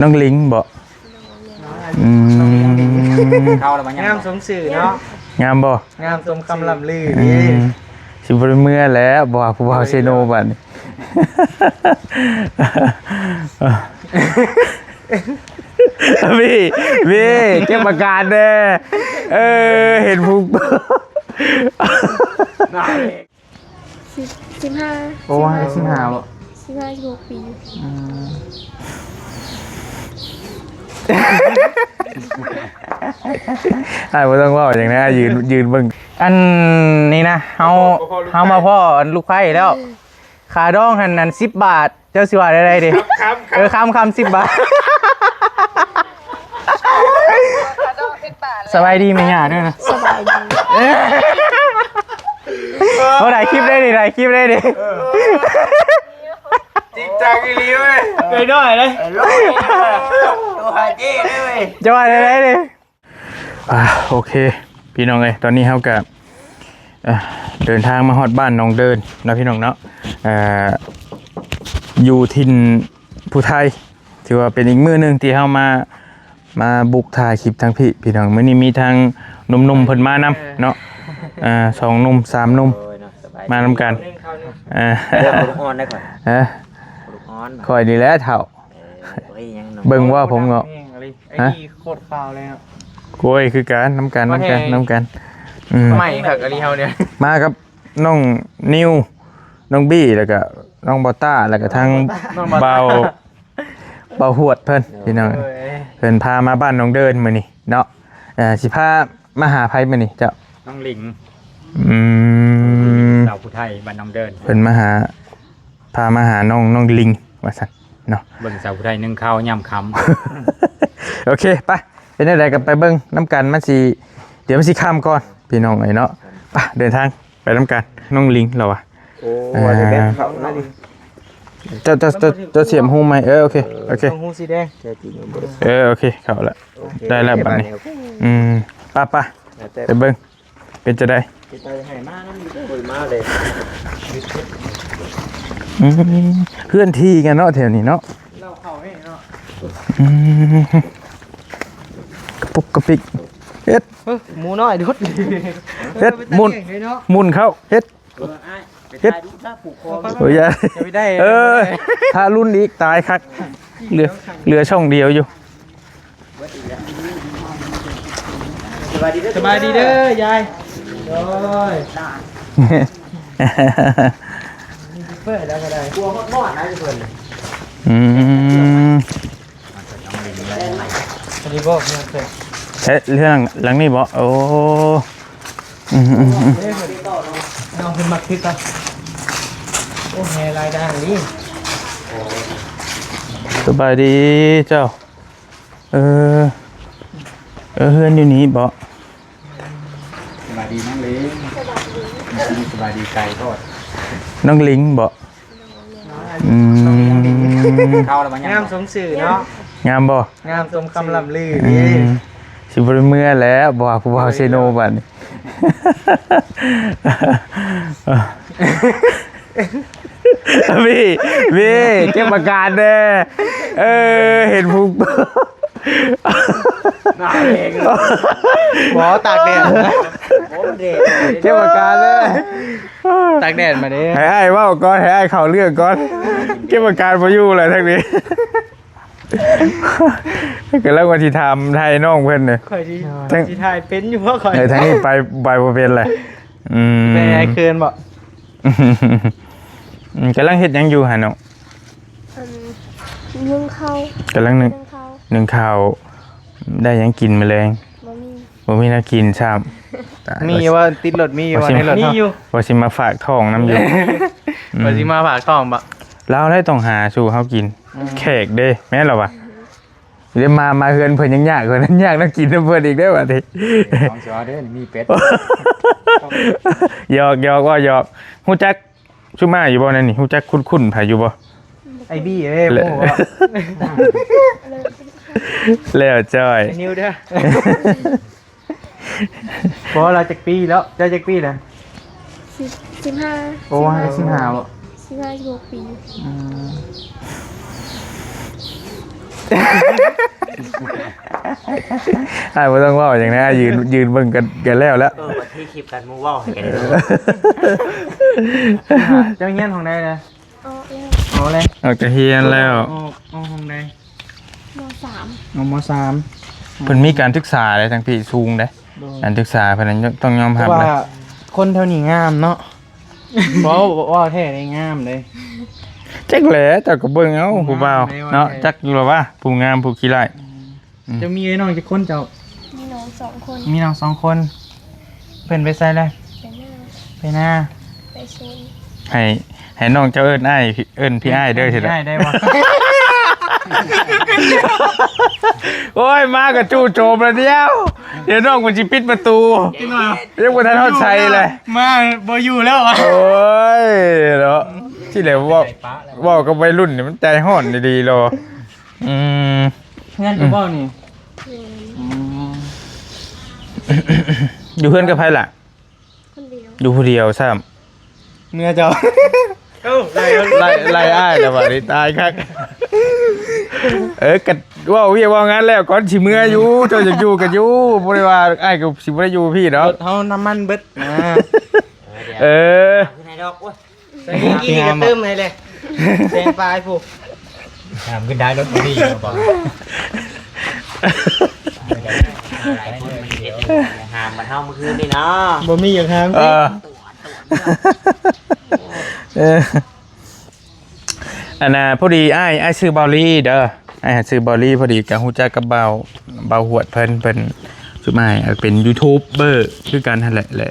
ນ້ອງລິງບໍ? ອືມ ເຂົ້າແລ້ວມາຍັງ ງາມສົມຊື່ເນາະ ງາມບໍ? ງາມສົມຄຳລ່ຳລື ອືມ ຊິບໍ່ໄດ້ເມືອແລ້ວ ບໍ່ວ່າຜູ້ບ່າວເຊໂນບັດນີ້ ພີ່ ພີ່ ເກັບອາການແດ່ ເອີ ເຫັນຜູ້ ສິບ ສິບຫ້າ ໂອ້ ສິບຫ້າ ສິບຫ້າບໍ? ສິບຫ້າ ສິບຫົກປີ ອືມ ອ້າຍບໍ່ຕ້ອງເວົ້າຫຍັງນະ ຢືນ ຢືນເບິ່ງ ອັນນີ້ນະ ເຮົາ ເຮົາມາພໍ້ອັນລູກໃພ້ແລ້ວ ຄ່າດອງຫັ້ນ ອັນສິບບາດ ເຈົ້າຊິວ່າແນວໃດເດ? ເອີ ຄຳ ຄຳສິບບາດ ສະບາຍດີແມ່ຍ່າເດີນະ ສະບາຍດີ ໂອ້ ໄດ້ຄລິບເດ້ນີ້ ໄດ້ຄລິບເດ້ນີ້ ຈິງຈັງອີ່ຫຼີເວີຍ ເອີ ໜ້ອຍເດ້ ໂທຫາເຈ້ເລີຍເວີຍ ຈະວ່າແນວໃດເດ? ອ່າ ໂອເຄ ພີ່ນ້ອງເອີຍ ຕອນນີ້ເຮົາກະ ເອີ ເດີນທາງມາຮອດບ້ານໜອງເດີນເນາະ ພີ່ນ້ອງເນາະ ເອີ ຢູ່ຖິ່ນຜູ້ໄທ ຖືວ່າເປັນອີກມື້ໜຶ່ງທີ່ເຮົາມາ ມາບຸກຖ່າຍຄລິບທາງພີ້ ພີ່ນ້ອງ ມື້ນີ້ມີທາງໜຸ່ມໆເພິ່ນມານຳເນາະ ເອີ ສອງໜຸ່ມສາມໜຸ່ມ ໂອ້ຍເນາະ ສະບາຍດີ ມານຳກັນ ໜຶ່ງເຂົ້າໜຶ່ງ ເອີ ເອີ ລູກອ່ອນໄດ້ຂ້ອຍ ຮະ ລູກອ່ອນ ຂ້ອຍນີ້ແຫຼະເຖົ້າ ເອີ ໂອ້ຍ ຍັງໜຸ່ມ ເບິ່ງວ່າຜົມເງາະ ຮະ ໂຄດຂາວເລີຍເນາະ ໂອ້ຍ ຄືກັນ ນຳກັນ ນຳກັນ ນຳກັນ ອືມ ໃໝ່ຄັກອີ່ຫຼີເຮົານີ້ ມາກັບນ້ອງນິວ ນ້ອງບີ້ ແລ້ວກະນ້ອງບ່າວຕ້າ ແລ້ວກະທາງ ນ້ອງບ່າວຕ້າ ບ່າວ ບ່າວຫວດເພິ່ນ ໂດຍ ພີ່ນ້ອງ ໂດຍ ເພິ່ນພາມາບ້ານໜອງເດີນມື້ນີ້ເນາະ ເອີ ຊິພາມາຫາໃຜມື້ນີ້ເຈົ້າ? ນ້ອງລິງ ອືມ ສາວຜູ້ໄທບ້ານໜອງເດີນ ເພິ່ນມາຫາ ພາມາຫານ້ອງ ນ້ອງລິງວ່າຊັ້ນເນາະ ເບິ່ງສາວຜູ້ໄທໜຶ້ງເຂົ້າຍາມຄ່ຳ ໂອເຄ ໄປ ເປັນແນວໃດກໍໄປເບິ່ງນຳກັນ ມັນຊິ ດຽວມັນຊິຄ່ຳກ່ອນ ພີ່ນ້ອງເອີຍເນາະ ໄປ ເດີນທາງໄປນຳກັນ ນ້ອງລິງລາວວ່າ ໂອ້ ອ່າ ວ່າແບບເຂົາເນາະ ເຈົ້າ ເຈົ້າ ເຈົ້າ ເຈົ້າສຽມຫູໃໝ່ ເອີ ໂອເຄ ເອີ ໂອເຄ ຫູສີແດງ ເອີ ໂອເຄ ເຂົ້າລະ ໂອເຄ ໄດ້ລະບັດນີ້ ໂອເຄ ອືມ ໄປ ໄປ ໄປເບິ່ງ ເປັນຈັ່ງໃດ? ເປັນຕາໃຫ້ມານຳຢູ່ເດີ ມາເລີຍ ອືມ ເຮືອນທີ່ກັນເນາະແຖວນີ້ເນາະ ເລົ່າເຂົ້າເອງເນາະ ອືມ ກະປຸກກະປິກ ເຮັດ ເອີ ໝູນ້ອຍດຸດ ເຮັດ ເອີ ໝຸ່ນ ເປັນຕາເກັ່ງເລີຍເນາະ ໝຸ່ນເຂົ້າ ເຮັດ ເອີ ອ້າຍ ເຮັດ ໄປຖ່າຍຮູບຊະ ຜູກຄໍ ໂອ້ຍ ຢ່າ ຢ່າໄປໄດ້ ເອີ ຖ້າລຸ້ນອີກຕາຍຄັກ ເຫຼືອ ເຫຼືອຊ່ອງດຽວຢູ່ ສະບາຍດີເດີຍາຍ ໂດຍ ເປີດແລ້ວກໍໄດ້ ຄົວຮອດມອດນະເພິ່ນ ອືມ ອັນນີ້ບໍ່ ເຮືອນເພິ່ນ ເອີ ເຮືອນຫຼັງນີ້ບໍ່? ໂອ້ ອືມໆໆ ນ້ອງເພິ່ນມັກຄິດເນາະ ໂອ້ ແຮ່ລາຍດ່າງນີ້ ສະບາຍດີເຈົ້າ ເອີ ເອີ ເຮືອນຢູ່ນີ້ບໍ? ສະບາຍດີນ້ອງລິງ ສະບາຍດີ ສະບາຍດີໄກໂພດ ນ້ອງລິງບໍ? ອືມ ເຂົ້າແລ້ວມາຍັງ ງາມສົມຊື່ເນາະ ງາມບໍ? ງາມສົມຄຳລ່ຳລື ອືມ ຊິບໍ່ໄດ້ເມືອແລ້ວ ບໍ່ວ່າຜູ້ບ່າວເຊໂນບັດນີ້ ພີ່ ພີ່ ເກັບອາການແດ່ ເອີ ເຫັນຜູ້ ໜາວແຮງ ບໍ່ ຕາກແດດ ໂອ້ ແດດ ເກັບອາການເລີຍ ຕາກແດດມາເດ້ ໃຫ້ອ້າຍເວົ້າກ່ອນ ໃຫ້ອ້າຍເຂົ້າເລື່ອງກ່ອນ ເກັບອາການບໍ່ຢູ່ແລ້ວທາງນີ້ ກຳລັງວ່າຊິຖາມໄຖ່ນ້ອງເພິ່ນນີ້ ຂ້ອຍຊິ ຊິຖ່າຍເປັນຢູ່ບໍ່ຂ້ອຍ ເອີ ທາງນີ້ໄປ ໄປບໍ່ເປັນແຫຼະ ອືມ ແມ່ເຂີນບໍ່? ອືມ ກຳລັງເຮັດຫຍັງຢູ່ຫັ້ນເນາະ? ອັນ ໜຶ້ງເຂົ້າ ກຳລັງໜຶ້ງ ໜຶ້ງເຂົ້າ ໜຶ້ງເຂົ້າ ໄດ້ຫຍັງກິນມື້ແລງ? ບໍ່ມີ ບໍ່ມີແນວກິນຊ້ຳ ມີຢູ່ວ່າ ຕິດລົດ ມີຢູ່ວ່າໃນລົດ ມີຢູ່ ວ່າຊິມາຝາກທ້ອງນຳຢູ່ ອືມ ວ່າຊິມາຝາກທ້ອງບໍ? ລາວໄດ້ຕ້ອງຫາສູ່ເຮົາກິນ ອືມ ແຂກເດ້ ແມ່ນລະວະ? ດຽວມາ ມາເຮືອນເພິ່ນຍັງຍາກກວ່ານັ້ນ ຍາກນຳກິນນຳເພິ່ນອີກເດ້ບັດນີ້ ຂອງເສຍເດ້ ມີເປັດ ຫຍອກໆ ເວົ້າຫຍອກ ຮູ້ຈັກຊຸມອ້າຍຢູ່ບໍ່ແນວນີ້? ຮູ້ຈັກຄຸ້ນໆໃຜຢູ່ບໍ່? ໄອ້ບີເດ້ ແລ້ວ ໂອ້ ແລ້ວຈ້ອຍ ນິວເດີ ບໍ່ ລາວຈັກປີແລ້ວ? ເຈົ້າຈັກປີແລ້ວ? ສິບ ສິບຫ້າ ໂອ້ ສິບຫ້າ ສິບຫ້າບໍ? ສິບຫ້າ ສິບຫົກປີ ອືມ ອ້າຍບໍ່ຕ້ອງເວົ້າຫຍັງນະ ອ້າຍຢືນ ຢືນເບິ່ງກັນ ກັນແລ້ວລະ. ເອີ ບັດທີ່ຄລິບກັນໝູ່ເວົ້າໃຫ້ກັນ. ເຈົ້າຮຽນຫ້ອງໃດລະ? ອອກແລ້ວ ອອກແລ້ວ ອອກຈາກຮຽນແລ້ວ. ອອກ ອອກຫ້ອງໃດ? ມໍສາມ ອອກ ມໍສາມ. ເພິ່ນມີການສຶກສາເດ້ ທາງພີ້ສູງເດ້. ໂດຍ ການສຶກສາເພິ່ນຕ້ອງຍອມຮັບ ເພາະວ່າ ເລີຍ ຄົນແຖວນີ້ງາມເນາະ. ເວົ້າ ເວົ້າແທ້ໄດ້ງາມເດ້. ຈັກແຫຼະ ເຈົ້າກໍເບິ່ງເອົາຜູ້ບ່າວເນາະ. ຈັກຢູ່ລະວ່າ ຜູ້ງາມຜູ້ຂີ້ຮ້າຍ. ອືມ ເຈົ້າມີເອື້ອຍນ້ອງຈັກຄົນເຈົ້າ? ມີນ້ອງສອງຄົນ ມີນ້ອງສອງຄົນ. ເພິ່ນໄປໃສແລ້ວ? ໄປນາ ໄປນາ ໄປສວນ. ໃຫ້ ໃຫ້ນ້ອງເຈົ້າເອີ້ນອ້າຍ ເອີ້ນພີ່ອ້າຍເດີ ເອີ້ນພີ່ອ້າຍໄດ້ບໍ່? ໂອ້ຍ ມາກໍຈູ່ໂຈມແລ້ວດຽວ ດຽວນ້ອງມັນຊິປິດປະຕູ ຍັງບໍ່ທັນຮອດໃສເລີຍ ມາບໍ່ຢູ່ແລ້ວ. ໂອ້ຍເນາະ ທີ່ແຫຼະເວົ້າ ເວົ້າກັບໄວລຸ້ນນີ້ມັນໃຈຮ້ອນດີໆ ລະ. ອືມ ເຮືອນເຈົ້າບໍ່ນີ້? ແມ່ນ ອືມ ຢູ່ເຮືອນກັບໃຜລະ? ຄົນດຽວ ຢູ່ຜູ້ດຽວຊ້ຳ. ເມືອເຈົ້າ ເອົ້າ ໄລ່ ໄລ່ອ້າຍແລ້ວບາດນີ້ ຕາຍຄັກ. ເອີ ກະເວົ້າວຽກເວົ້າງານແລ້ວ ກ່ອນຊິເມືອຢູ່ ເຈົ້າຢາກຢູ່ກໍຢູ່ ບໍ່ໄດ້ວ່າ ອ້າຍກໍຊິບໍ່ໄດ້ຢູ່ພີ້ດອກ ລົດເຮົານ້ຳມັນເບິດນະ. ເອີ ເອີ ເອົາຂຶ້ນໃຫ້ດອກ ໂອ້ຍ ໃສ່ກີ້ກໍຕື່ມໃຫ້ເລີຍ ແສນປາຍພຸ້ນ. ຖາມຂຶ້ນໄດ້ລົດບໍ່ດີບໍ່ ຫຼາຍຄົນມັນເຮັດຫາມບັດເຮົາມື້ຄືນນີ້ເນາະ ບໍ່ມີຫຍັງຫາມ. ເອີ ເອີ ອັນນ່າ ພໍດີອ້າຍ ອ້າຍຊື່ເບົາລີເດີ ອ້າຍຊື່ເບົາລີ ພໍດີກໍຮູ້ຈັກກັບເບົາ ເບົາຫວດເພິ່ນ ເພິ່ນຊຸມອ້າຍເປັນຢູທູບເບີຄືກັນຫັ້ນແຫຼະ ແລະ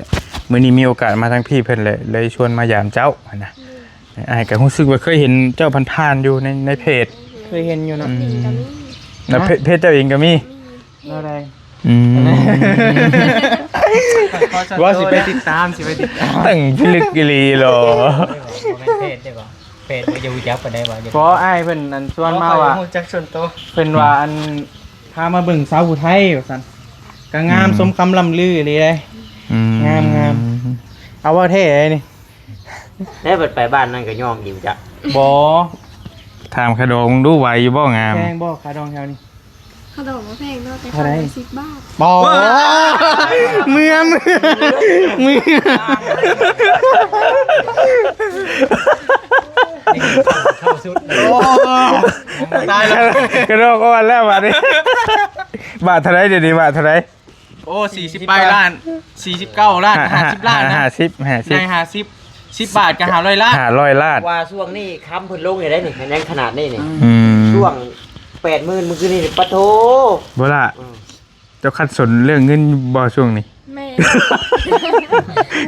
ມື້ນີ້ມີໂອກາດມາທາງພີ້ເພິ່ນ ເລີຍ ເລີຍຊວນມາຢາມເຈົ້າຫັ້ນນະ. ອ້າຍກໍຮູ້ສຶກວ່າເຄີຍເຫັນເຈົ້າຜ່ານໆຢູ່ໃນ ໃນເພຈ ເຄີຍເຫັນຢູ່ເນາະ. ອືມ ແລ້ວເພ ເພຈເຈົ້າເອງກໍມີ ແນວໃດ? ອືມ ວ່າຊິໄປຕິດຕາມ ຊິໄປຕິດຕາມ ຕັ້ງພິລຶກອີ່ຫຼີເນາະ. ບໍ່ແມ່ນເພຈເດ້ບໍ່? ເພຈບໍ່ຢູ່ຈັກປານໃດບໍ່? ບໍ່ ອ້າຍເພິ່ນອັນຊວນມາວ່າ ຮູ້ຈັກສ່ວນໂຕ ເພິ່ນວ່າອັນ ພາມາເບິ່ງສາວຜູ້ໄທວ່າຊັ້ນ ກໍງາມ ອືມ ສົມຄຳລ່ຳລືອີ່ຫຼີເດ້. ອືມ ງາມໆ ເອົາ ເວົ້າແທ້ເດ້ນີ້. ແລ້ວເພິ່ນໄປບ້ານນັ້ນກໍຍ່ອງອີກຈັກ ບໍ່ ຖາມຄ່າດອງເບິ່ງດູ ໄຫວຢູ່ບໍ່? ງາມ ແພງບໍ່ຄ່າດອງແຖວນີ້? ຄ່າດອງບໍ່ແພງເນາະ ແຕ່ຄ່າດອງສິບບາດ. ບໍ່ ເມືອ ເມືອ ເມືອ ເຂົ້າສຸດ ໂອ້ ຕາຍແລ້ວ ກະດອກອ່ອນແລ້ວບາດນີ້. ບາດເທົ່າໃດດຽວນີ້? ບາດເທົ່າໃດ? ໂອ້ ສີ່ສິບປາຍລ້ານ ສີ່ສິບເກົ້າລ້ານ ຫ້າ ຫ້າສິບລ້ານນະ ຫ້າສິບ ຫ້າສິບ ໃນຫ້າສິບ ສິບບາດກໍຫ້າຮ້ອຍລ້ານ ຫ້າຮ້ອຍລ້ານ. ວ່າຊ່ວງນີ້ຄຳເພິ່ນລົງໃຫ້ໄດ້ນີ້ ຍັງຂະໜາດນີ້ນີ້ ອືມ ຊ່ວງແປດໝື່ນມື້ຄືນນີ້ ປະໂທ ບໍ່ລະ ອືມ ເຈົ້າຂັດສົນເລື່ອງເງິນບໍ່ຊ່ວງນີ້? ແມ່ນ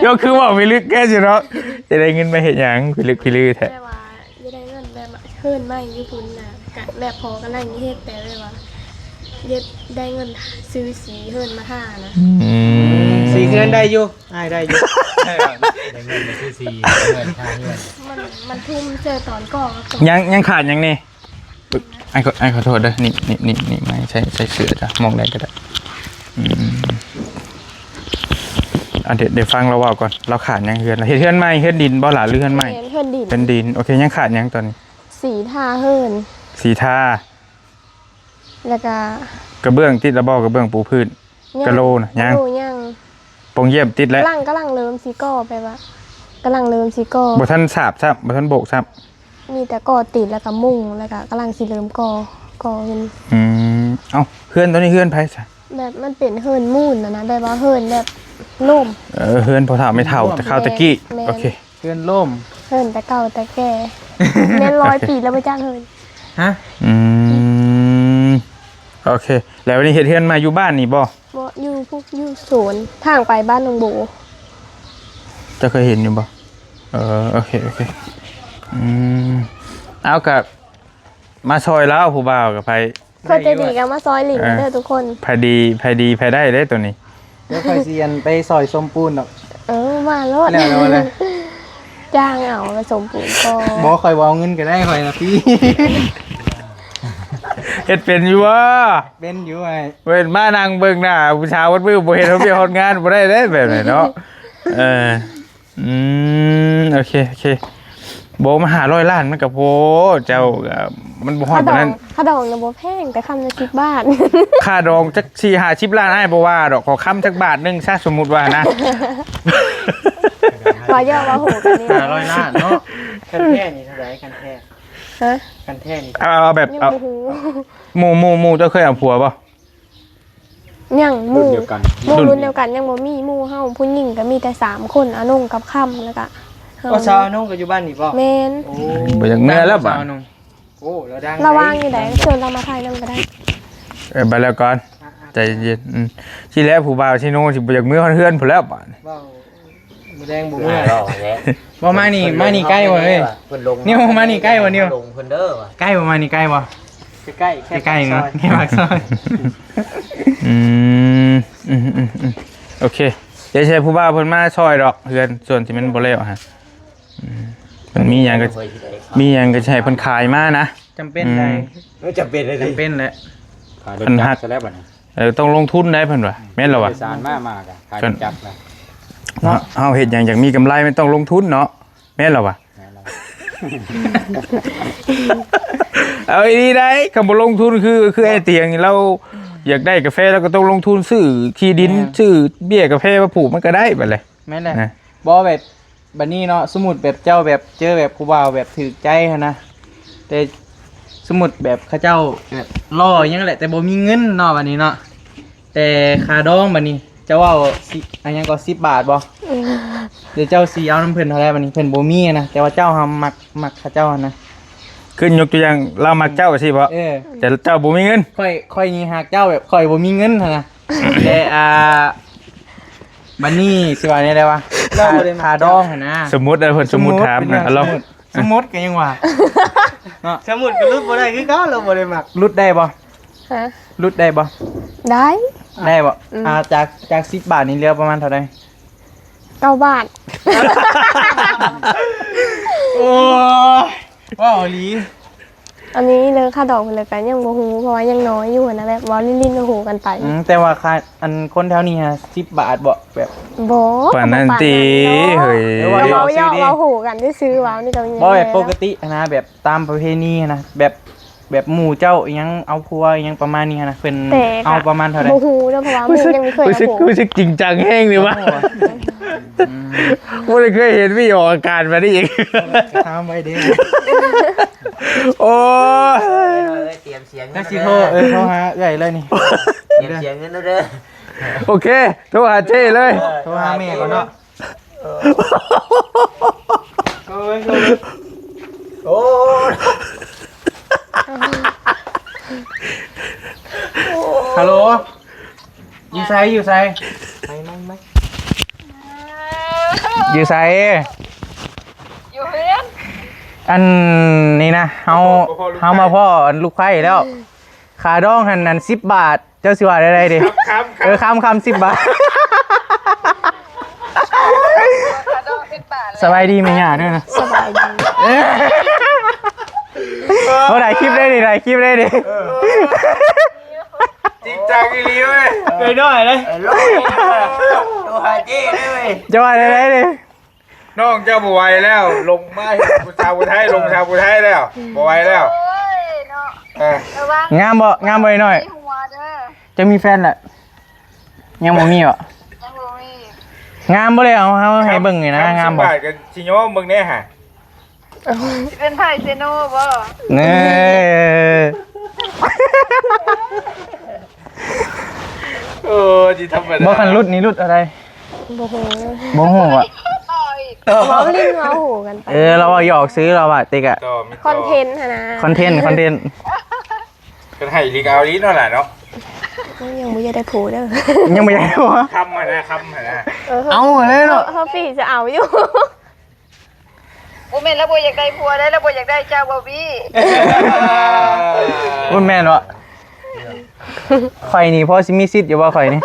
ເຈົ້າຄືເວົ້າໄປລຶກແທ້ຊິເນາະ ຈະໄດ້ເງິນມາເຮັດຫຍັງ ພິລຶກພິລືແທ້? ແຕ່ວ່າ ຢາກໄດ້ເງິນແບບວ່າເຮືອນໃໝ່ຢູ່ພຸ້ນນະ ກະແບບພໍກຳລັງເຮັດ ແຕ່ແບບວ່າຢາກໄດ້ເງິນຊື້ສີເຮືອນມາທານະ. ອືມ ສີເຮືອນໄດ້ຢູ່ ອ້າຍໄດ້ຢູ່ ໄດ້ເງິນໄປຊື້ສີເຮືອນ ທາເຮືອນ. ມັນ ມັນທຸ່ມໃສ່ຕອນກໍ່ກັບຕອນ ຍັງ ຍັງຂາດຫຍັງແດ່? ອ້າຍຂໍ ອ້າຍຂໍໂທດເດີ ນີ້ ນີ້ ນີ້ ນີ້ ໄມ້ໃສ່ ໃສ່ເສື້ອຈ້ະ ໝ່ອງໃດກໍໄດ້. ອືມ ອ່ະ ດຽວ ດຽວຟັງລາວເວົ້າກ່ອນ ລາວຂາດຫຍັງເຮືອນ? ເຮັດເຮືອນໃໝ່ ເຮືອນດິນບໍ່ຫຼະ ຫຼືເຮືອນໃໝ່? ແມ່ນ ເຮືອນດິນ ເຮືອນດິນ. ໂອເຄ ຍັງຂາດຫຍັງຕອນນີ້? ສີທາເຮືອນ ສີທາ ແລ້ວກະ ກະເບື້ອງຕິດລະບໍ່? ກະເບື້ອງປູພື້ນ ຍັງ ກະໂລນະ ຍັງ ກະໂລຍັງ. ປ່ອງຢ້ຽມຕິດແລ້ວ ກຳລັງ ກຳລັງເລີ່ມຊິກໍ່ ແບບວ່າກຳລັງເລີ່ມຊິກໍ່ ບໍ່ທັນສາບຊ້ຳ ບໍ່ທັນໂບກຊ້ຳ. ມີແຕ່ກໍ່ຕິດ ແລ້ວກໍມຸງ ແລ້ວກໍກຳລັງຊິເລີ່ມກໍ່ ກໍ່ຂຶ້ນ. ອືມ ເອົ້າ ເຮືອນໂຕນີ້ເຮືອນໃຜຊະ? ແບບມັນເປັນເຮືອນມູນນະນະ ແບບວ່າເຮືອນແບບລົ້ມ. ເອີ ເຮືອນພໍ່ເຖົ້າແມ່ເຖົ້າແຕ່ຄາວແຕ່ກີ້. ແມ່ນ ໂອເຄ ເຮືອນລົ້ມ ເຮືອນແຕ່ເກົ່າແຕ່ແກ່ ແມ່ນຮ້ອຍປີແລ້ວບໍ່ຈັກເຮືອນ. ຮະ? ອືມ ໂອເຄ ແລ້ວວັນນີ້ເຮັດເຮືອນໃໝ່ຢູ່ບ້ານນີ້ບໍ່? ບໍ່ ຢູ່ພຸ້ນ ຢູ່ສວນ ທາງໄປບ້ານໜອງໂບ. ເຈົ້າເຄີຍເຫັນຢູ່ບໍ່? ເອີ ໂອເຄ ໂອເຄ. ອືມ ເອົາ ກະມາຊ່ອຍລາວ ຜູ້ບ່າວກະໄປ ເຂົາໃຈດີກະມາຊ່ອຍຫຼິ້ນເດີທຸກຄົນ. ໃຜດີ ໃຜດີ ໃຜໄດ້ເດ້ໂຕນີ້. ດຽວຂ້ອຍຊິອັນໄປຊ່ອຍສົມປູນດອກ. ເອີ ມາໂລດ ແລ້ວແລ້ວແລ້ວ ຈ້າງເອົາໄປສົມປູນກໍ ບໍ່ ຂ້ອຍບໍ່ເອົາເງິນກໍໄດ້ ຂ້ອຍນະ ຟຣີ. ເຮັດເປັນຢູ່ບໍ່? ເປັນຢູ່ອ້າຍ. ເວີ້ນມານັ່ງເບິ່ງໜ້າຜູ້ສາວເບິດມື້ ບໍ່ເຮັດວຽກເຮັດງານບໍ່ໄດ້ເດ້ ແບບນີ້ເນາະ. ເອີ ອືມ ໂອເຄ ໂອເຄ. ບໍ່ ມາຫ້າຮ້ອຍລ້ານມັນກໍໂພດ ເຈົ້າ ມັນບໍ່ຮອດປານນັ້ນ. ຄ່າດອງນະບໍ່ແພງ ແຕ່ຄຳລະສິບບາດ. ຄ່າດອງຈັກສີ່ຫ້າສິບລ້ານ ອ້າຍບໍ່ວ່າດອກ ຂໍຄຳຈັກບາດໜຶ່ງຊະ ສົມມຸດວ່ານະ. ເວົ້າເຍາະເວົ້າໂຫກັນນີ້ ຫ້າຮ້ອຍລ້ານເນາະ. ຄັນແທ້ນີ້ເທົ່າໃດ ຄັນແທ້? ຮະ? ຄັນແທ້ນີ້ ເອົາ ເອົາແບບ ຍັງບໍ່ຮູ້. ໝູ່ ໝູ່ ໝູ່ເຈົ້າເຄີຍເອົາຜົວບໍ່? ຍັງ. ໝູ່ ລຸ້ນດຽວກັນ ໝູ່ລຸ້ນດຽວກັນຍັງບໍ່ມີ. ໝູ່ເຮົາຜູ້ຍິງກໍມີແຕ່ສາມຄົນ ອານົງກັບຄຳ ແລ້ວກໍເຮົາ. ໂອ້ ສາວອານົງກໍຢູ່ບ້ານນີ້ບໍ່? ແມ່ນ. ໂອ້ ບໍ່ຢາກເມືອແລ້ວບາດ. ໂອ້ ລາວດັງ ລາວວ່າງຢູ່ໃດ ເຊີນລາວມາຖ່າຍນຳກໍໄດ້. ເອີ ໄປແລ້ວກ່ອນ ອ່າໆ ໃຈເຢັນ. ອືມ ຊິແລ້ວຜູ້ບ່າວຊິໂນຊິບໍ່ຢາກເມືອເຮືອນພຸ້ນແລ້ວບາດນີ້. ເວົ້າ ມື້ແລງບໍ່ເມືອ. ເວົ້າມານີ້ ມານີ້ໃກ້ບໍ່ເອີຍ? ເພິ່ນລົງ ນິວມານີ້ໃກ້ບໍ່ນິວ? ລົງເພິ່ນເດີວ່າ. ໃກ້ບໍ່? ມານີ້ໃກ້ບໍ່? ໃກ້ໆ ໃກ້ໆເນາະ ໃກ້ປາກຊອຍ. ອືມ ອືມໆໆ ໂອເຄ ດຽວຊິໃຫ້ຜູ້ບ່າວເພິ່ນມາຊ່ອຍດອກ ເຮືອນສ່ວນທີ່ມັນບໍ່ແລ້ວຫັ້ນ. ອືມ ມັນມີຫຍັງກໍ ມີຫຍັງກໍຊິໃຫ້ເພິ່ນຂາຍມານະ. ຈຳເປັນໄດ໋. ອືມ ເອີ ຈຳເປັນເລີຍ ຈຳເປັນແຫຼະ. ເພິ່ນຮັກແລ້ວບັດນີ້. ເອີ ຕ້ອງລົງທຶນໄດ໋ເພິ່ນວ່າ. ແມ່ນແລ້ວວ່າ ໂດຍສານມາ ມາກະຂາຍລົດຈັກນະເນາະ. ເຮົາເຮັດຫຍັງຢາກມີກຳໄລ ມັນຕ້ອງລົງທຶນເນາະ. ແມ່ນແລ້ວວະ. ແມ່ນແລ້ວ. ເອົາອີ່ຫຼີໄດ໋ ຄັນບໍ່ລົງທຶນຄື ຄືອ້າຍຕຽງນີ້ ລາວຢາກໄດ້ກາແຟ ລາວກໍຕ້ອງລົງທຶນຊື້ທີ່ດິນ ແມ່ນ ຊື້ເບ້ຍກາແຟມາປູກ ມັນກໍໄດ້ບັດແຫຼະ. ແມ່ນແຫຼະ. ນະ ບໍ່ແບບ ບັດນີ້ເນາະ ສົມມຸດແບບເຈົ້າແບບເຈີແບບຜູ້ບ່າວແບບຖືກໃຈຫັ້ນນະ ແຕ່ສົມມຸດແບບເຂົາເຈົ້າແບບຫຼໍ່ຫຍັງແຫຼະ ແຕ່ບໍ່ມີເງິນເນາະ ບັດນີ້ເນາະ. ແຕ່ຄ່າດອງບັດນີ້ ເຈົ້າເວົ້າຊິ ອັນຫຍັງກໍ ສິບບາດບໍ່? ອືມ ດຽວເຈົ້າຊິເອົານຳເພິ່ນເທົ່າໃດບັດນີ້? ເພິ່ນບໍ່ມີນະ ແຕ່ວ່າເຈົ້າຫາມັກ ມັກເຂົາເຈົ້າຫັ້ນນະ. ຄືຍົກຕົວຢ່າງ ລາວມັກເຈົ້າຊີ້ບໍ່? ເອີ ແຕ່ເຈົ້າບໍ່ມີເງິນ. ຂ້ອຍ ຂ້ອຍນີ້ຮັກເຈົ້າແບບຂ້ອຍບໍ່ມີເງິນຫັ້ນນະ. ແຕ່ ອ່າ ບັດນີ້ຊິວ່າແນວໃດວະ? ລາວບໍ່ໄດ້ມັກ ຄ່າ ຄ່າດອງຫັ້ນນະ. ສົມມຸດເດີ ເພິ່ນສົມມຸດຖາມ ສົມມຸດ ເປັນຫຍັງ ອ່ະ ລອງ ສົມມຸດ ສົມມຸດກໍຍັງວ່າເນາະ ສົມມຸດກໍຫຼຸດບໍ່ໄດ້ຄືເກົ່າ ລາວບໍ່ໄດ້ມັກ. ຫຼຸດໄດ້ບໍ່? ຮະ? ຫຼຸດໄດ້ບໍ່? ໄດ້ ໄດ້ບໍ່? ອືມ ອ່າ ຈາກ ຈາກສິບບາດນີ້ເຫຼືອປະມານເທົ່າໃດ? ເກົ້າບາດ. ໂອ້ຍ ເວົ້າອີ່ຫຼີ. ອັນນີ້ເລື່ອງຄ່າດອງເພິ່ນແລ້ວກໍຍັງບໍ່ຮູ້ ເພາະວ່າຍັງນ້ອຍຢູ່ຫັ້ນນະ ແບບເວົ້າຫຼິ້ນໆ ຮູ້ກັນໄປ. ອືມ ແຕ່ວ່າຄ່າ ອັນຄົນແຖວນີ້ຫາ ສິບບາດບໍ່? ແບບ ບໍ່ ປານນັ້ນຕິ ປານນັ້ນເນາະ ເຮີ້ຍ. ເວົ້າເຢາະ ເວົ້າເວົ້າຮູ້ກັນຊື່ໆ ເວົ້ານີ້ກໍມີ. ບໍ່ແບບປົກກະຕິຫັ້ນນະ ແບບຕາມປະເພນີຫັ້ນນະ ແບບ ແບບໝູ່ເຈົ້າອີ່ຫຍັງເອົາຜົວອີ່ຫຍັງປະມານນີ້ຫັ້ນນະ ເພິ່ນເອົາປະມານເທົ່າໃດ? ບໍ່ຮູ້ເດີ ເພາະວ່າໝູ່ຍັງບໍ່ເຄີຍເອົາຜົວ. ຮູ້ສຶກ ຮູ້ສຶກຈິງຈັງແຮງນີ້ຫວາ. ບໍ່ໄດ້ເຄີຍເຫັນມີອອກອາການແບບນີ້ອີກ. ຖາມໄວ້ເດ້. ໂອ້ຍ ເອີຍ ຕຽມສຽງເງິນ ຊິໂທ ເອີຍ ໂທຫາເອື້ອຍເລີຍນີ້. ຕຽມສຽງເງິນເດີ. ໂອເຄ ໂທຫາເຈ້ເລີຍ. ເອີ ໂທຫາແມ່ກ່ອນເນາະ. ເອີ ໂອ້ ໂອ້ ຮາໂຫຼ ຢູ່ໃສ ຢູ່ໃສ? ໄໝ ໄໝ ໄໝ ຢູ່ໃສ? ຢູ່ເຮືອນ. ອັນນີ້ນະ ເຮົາ ເຮົາມາພໍ້ອັນລູກໃພ້ແລ້ວ. ຄ່າດອງຫັ້ນ ອັນ ສິບບາດ ເຈົ້າຊິວ່າແນວໃດເດ? ຄຳ ຄຳ ເອີ ຄຳ ຄຳ ສິບບາດ. ຄ່າດອງສິບບາດ. ສະບາຍດີແມ່ຍ່າເດີນະ. ສະບາຍດີ. ໂອ້ ໄດ້ຄລິບໄດ້ນີ້ ໄດ້ຄລິບໄດ້ນີ້. ເອີ ຈິງຈັງອີ່ຫຼີເວີຍ. ເອີ ນ້ອຍໆເລີຍ. ໂທຫາເຈ້ເລີຍເວີຍ. ຈະວ່າແນວໃດເດ? ນ້ອງເຈົ້າບໍ່ໄຫວແລ້ວ ລົງມາເຮັດຜູ້ສາວຜູ້ໄທ ລົງສາວຜູ້ໄທແລ້ວ ບໍ່ໄຫວແລ້ວ. ໂອ້ຍເນາະ. ເອີ ງາມບໍ່? ງາມບໍ່ ນ້ອຍ? ເຈົ້າມີແຟນລະ? ຍັງບໍ່ມີບໍ? ຍັງບໍ່ມີ. ງາມບໍ່? ເລີຍເອົາ ເຮົາໃຫ້ເບິ່ງນີ້ນະ. ງາມບໍ່? ຄຳສິບບາດກໍຊິຍອມເບິ່ງແດ່ຫາ. ຊິເປັນໄພເຊໂນບໍ່? ເອີ ເອີ ຊິທຳມະດາ. ບໍ່ ຄັນຫຼຸດນີ້ຫຼຸດເທົ່າໃດ? ບໍ່ຮູ້. ບໍ່ຮູ້ຫວາ? ເວົ້າຫຼິ້ນເວົ້າຫູກັນໄປ. ເອີ ລາວເວົ້າຫຍອກຊື່ ລາວວ່າຕິກະ ຄອນເທັນຫັ້ນນະ. ຄອນເທັນ ຄອນເທັນ. ຄັນໃຫ້ອີ່ຫຼີກໍເອົາອີ່ຫຼີເນາະຫຼານເນາະ. ຍັງບໍ່ຢາກໄດ້ຜົວເດີ. ຍັງບໍ່ຢາກໄດ້ຜົວ. ຄຳຫັ້ນນະ ຄຳຫັ້ນນະ. ເອີ ເອົາເລີຍເນາະ. ເຮົາປີ້ຈະເອົາຢູ່. ບໍ່ແມ່ນລາວບໍ່ຢາກໄດ້ຜົວເດ້ ລາວບໍ່ຢາກໄດ້ເຈົ້າ ບອບບີ້. ບໍ່ແມ່ນບໍ່? ຂ້ອຍນີ້ພໍຊິມີສິດຢູ່ບໍ່ ຂ້ອຍນີ້?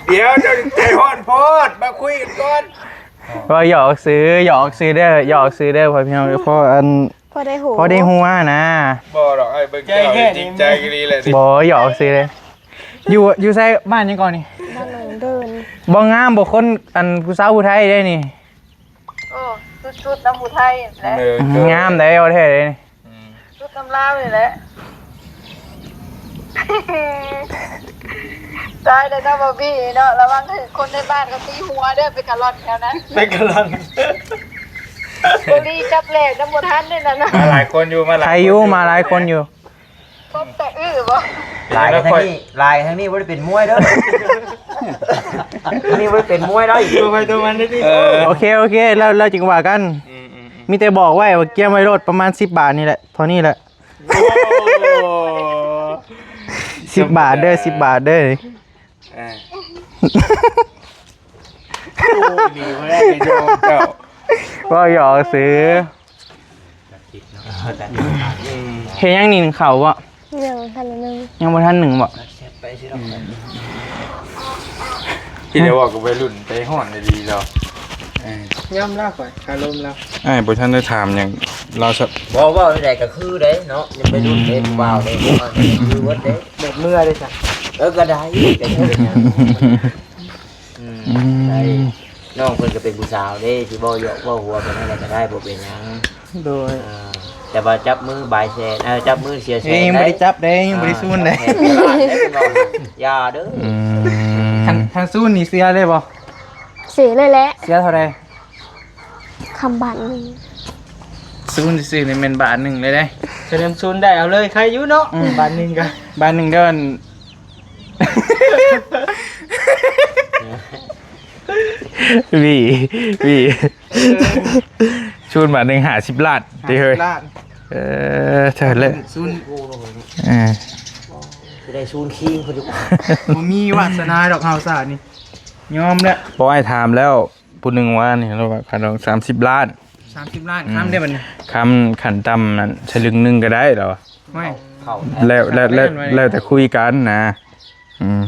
ດຽວ ເຈົ້າໃຈຮ້ອນໂພດ ມາຄຸຍກັນກ່ອນ. ເວົ້າຫຍອກຊື່ ຫຍອກຊື່ເດີ ຫຍອກຊື່ເດີ ພໍ່ພີ່ນ້ອງ. ພໍອັນ ພໍໄດ້ຫົວ ພໍໄດ້ຫົວນະ. ບໍ່ດອກ ອ້າຍເບິ່ງເຈົ້າ ໃຈແທ້ ຈິງໃຈອີ່ຫຼີແຫຼະ. ບໍ່ ຫຍອກຊື່ເດ້. ຢູ່ ຢູ່ໃສ? ບ້ານຫຍັງກ່ອນນີ້? ບ້ານໜອງເດີນ. ບໍ່ງາມບໍ່ຄົນ ອັນຜູ້ສາວຜູ້ໄທເດ້ນີ້. ໂອ້ ສຸດໆນຳຜູ້ໄທແຫຼະ. ເອີ ງາມໄດ໋ ເວົ້າແທ້ເດ້ນີ້. ອືມ ສຸດນຳລາວນີ້ແຫຼະ. ຕາຍແລ້ວເນາະ ບອບບີ້ເນາະ ລະວັງຖືກຄົນໃນບ້ານເຂົາຕີຫົວເດີ ເປັນກະລ່ອນແຖວນັ້ນ ເປັນກະລ່ອນ. ບໍ່ດີຈັບແຫຼກນຳບໍ່ທັນເດ້ນັ້ນນະ. ມາຫຼາຍຄົນຢູ່ ມາຫຼາຍ ໃຄຢູ່ ຄົນຢູ່ ມາຫຼາຍຄົນຢູ່. ຄົນແຕ່ອື້ອບໍ່? ຫຼາຍທາງນີ້ ຫຼາຍທາງນີ້ບໍ່ໄດ້ເປັນມວຍເດີ. ທາງນີ້ບໍ່ໄດ້ເປັນມວຍເດີ. ຕົວໃຜຕົວມັນເດ້ຕິ. ເອີ ໂອເຄ ໂອເຄ ແລ້ວ ແລ້ວຈຶ່ງວ່າກັນ. ອືມໆໆ ມີແຕ່ບອກໄວ້ວ່າກຽມໄວ້ໂລດ ປະມານສິບບາດນີ້ແຫຼະ ເທົ່ານີ້ແຫຼະ. ໂອ້ ສິບບາດເດີ ສິບບາດເດີ. ເອີ ໂອ້ຍ ດີບໍ່ໄດ້ໄປໂຍມເຈົ້າ ເວົ້າຫຍອກຊື່. ອືມ ເຮັດຫຍັງນີ້ ໜຶ້ງເຂົ້າບໍ່? ຍັງບໍ່ທັນໜຶ້ງ ຍັງບໍ່ທັນໜຶ້ງບໍ່? ອືມ ທີ່ໄດ້ເວົ້າກັບໄວລຸ້ນ ໃຈຮ້ອນອີ່ຫຼີລາວ. ເອີ ຍອມລາວ ຂ້ອຍຄາລົມລາວ. ອ້າຍບໍ່ທັນໄດ້ຖາມຫຍັງລາວຊະ. ບໍ່ ເວົ້າໃດໆກໍຄືເດ້ເນາະ ຍັງໄປລຸ້ນເດ້ ອືມ ຜູ້ບ່າວເດ້ ຄືເບິດເດ້. ແບບເມື່ອເດ້ຊະ. ເອີ ກໍໄດ້ ກໍບໍ່ເປັນຫຍັງ. ອືມ ອືມ ໄດ້ ນ້ອງເພິ່ນກໍເປັນຜູ້ສາວເດ້ ຊິເວົ້າຢອກເວົ້າຫົວກັນນັ້ນແຫຼະກໍໄດ້ ບໍ່ເປັນຫຍັງ. ໂດຍ ອ່າ ແຕ່ວ່າຈັບມືບາຍແສນ ເອີ ຈັບມືເສຍແສນ. ເອີ ຍັງບໍ່ໄດ້ຈັບເດ້ ຍັງບໍ່ໄດ້ຊູນເດ້. ອ່າ ຢ່າເດີ. ອືມ ຄັນ ຄັນຊູນນີ້ເສຍເລີຍບໍ່? ເສຍເລີຍແຫຼະ. ເສຍເທົ່າໃດ? ຄຳບາດໜຶ່ງ. ສູນຊື່ໆນີ້ແມ່ນບາດໜຶ່ງເລີຍເດ້. ສະເໜີສູນໄດ້ເອົາເລີຍ ໃຄຢູ່ເນາະ. ອືມ ບາດໜຶ່ງກໍ ບາດໜຶ່ງກໍອັນ ຫວີ ຫວີ ເອີ ສູນບາດໜຶ່ງຫ້າສິບລ້ານຕິເຮີ້ຍ. ຫ້າສິບລ້ານ. ເອີ ເຖິງແລ້ວສູນ. ເອີ ຊິໄດ້ສູນຄິງເພິ່ນຢູ່. ບໍ່ມີວາສະໜາດອກເຮົາຊາດນີ້ ຍອມແລ້ວ. ບໍ່ ອ້າຍຖາມແລ້ວ ຜູ້ໜຶ່ງວ່ານີ້ ລາວວ່າຄ່າດອງສາມສິບລ້ານ. ສາມສິບລ້ານ ອືມ ຄຳເດ້ບັດນີ້ ຄຳຂັ້ນຕ່ຳນັ້ນສະລຶງໜຶ່ງກໍໄດ້ລາວວ່າ. ໂອ້ຍ ແລ້ວ ແລ້ວ ແລ້ວ ແລ້ວແຕ່ຄຸຍກັນນະ. ອືມ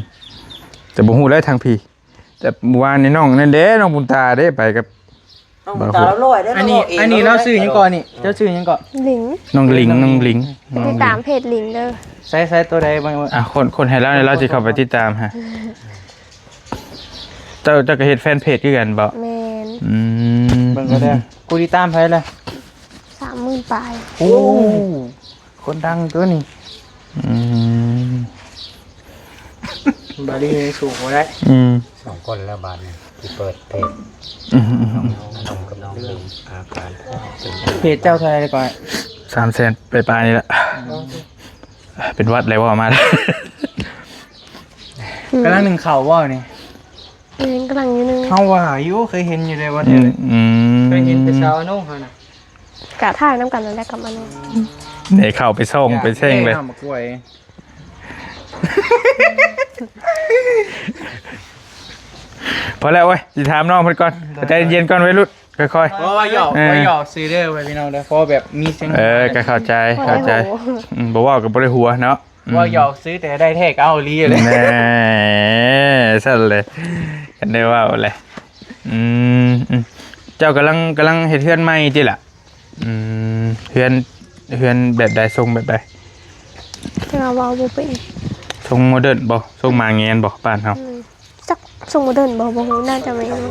ແຕ່ບໍ່ຮູ້ແຫຼະທາງພີ້ ແຕ່ມື້ວານນີ້ນ້ອງນັ້ນເດ້ ນ້ອງບຸນຕາເດ້ ໄປກັບ ນ້ອງບຸນຕາລາວລອຍເດ້. ອັນນີ້ ອັນນີ້ລາວຊື່ຫຍັງກ່ອນນີ້? ເຈົ້າຊື່ຫຍັງເກາະ? ລິງ ນ້ອງລິງ ນ້ອງລິງ ຕິດຕາມເພຈລິງເດີ. ໃຊ້ ໃຊ້ຕົວໃດເບິ່ງ? ອ່ະ ຄົນ ຄົນໃຫ້ລາວນີ້ ລາວຊິເຂົ້າໄປຕິດຕາມຫາ. ເຈົ້າ ເຈົ້າກໍເຮັດແຟນເພຈຄືກັນບໍ່? ແມ່ນ. ອືມ ເບິ່ງກໍໄດ້. ຜູ້ຕິດຕາມເທົ່າໃດລະ? ສາມໝື່ນປາຍ. ໂອ້ ຄົນດັງຕົວນີ້. ອືມ ບາລີສູງບໍ່ໄດ້. ອືມ ສອງຄົນແລ້ວບາດນີ້ ທີ່ເປີດເພຈ. ອືມ ນ້ອງ ນ້ອງກັບນ້ອງເລື່ອງອາການ ເພຈເຈົ້າເທົ່າໃດກ່ອນ? ສາມແສນປາຍໆນີ້ລະ. ເປັນຫວັດແລ້ວເວົ້າມາ. ອືມ ກຳລັງໜຶ້ງເຂົ້າບໍ່ນີ້? ແມ່ນ ກຳລັງຢູ່ໜຶ້ງ. ເຮົາວ່າຢູ່ ເຄີຍເຫັນຢູ່ເດ້ວ່າ. ອືມ ເຄີຍເຫັນແຕ່ສາວອາໂນເຮົານະ ກະຖ່າຍນຳກັນນັ້ນແຫຼະກັບອາໂນ. ໄດ້ເຂົ້າໄປສ່ອງໄປແຊ່ງເລີຍ. ພໍແລ້ວເວີຍ ຊິຖາມນ້ອງເພິ່ນກ່ອນ. ໃຈເຢັນໆກ່ອນໄວລຸ້ນ ຄ່ອຍໆ. ບໍ່ ວ່າຫຍອກ ເອີ ວ່າຫຍອກຊື່ເດີ ພີ່ນ້ອງເດີ ເພາະແບບມີສຽງ. ເອີ ກໍເຂົ້າໃຈ ເຂົ້າໃຈ. ອືມ ບໍ່ເວົ້າກໍບໍ່ໄດ້ຫົວເນາະ. ອືມ ເວົ້າຫຍອກຊື່ ແຕ່ໄດ້ແທ້ກໍເອົາອີ່ຫຼີແຫຼະ. ແນ່ ຊັ້ນແຫຼະ ກັນໄດ້ເວົ້າແຫຼະ. ອືມ ອືມ ເຈົ້າກຳລັງ ກຳລັງເຮັດເຮືອນໃໝ່ຕິລະ? ອືມ ເຮືອນ ເຮືອນແບບໃດ ຊົງແບບໃດ? ແຕ່ວ່າເວົ້າບໍ່ເປັນ. ຊົງໂມເດີນບໍ່? ຊົງໝາແງນບໍ່ ບ້ານເຮົາ? ອືມ ຈັກຊົງໂມເດີນບໍ່? ບໍ່ຮູ້ ໜ້າຈະແມ່ນ.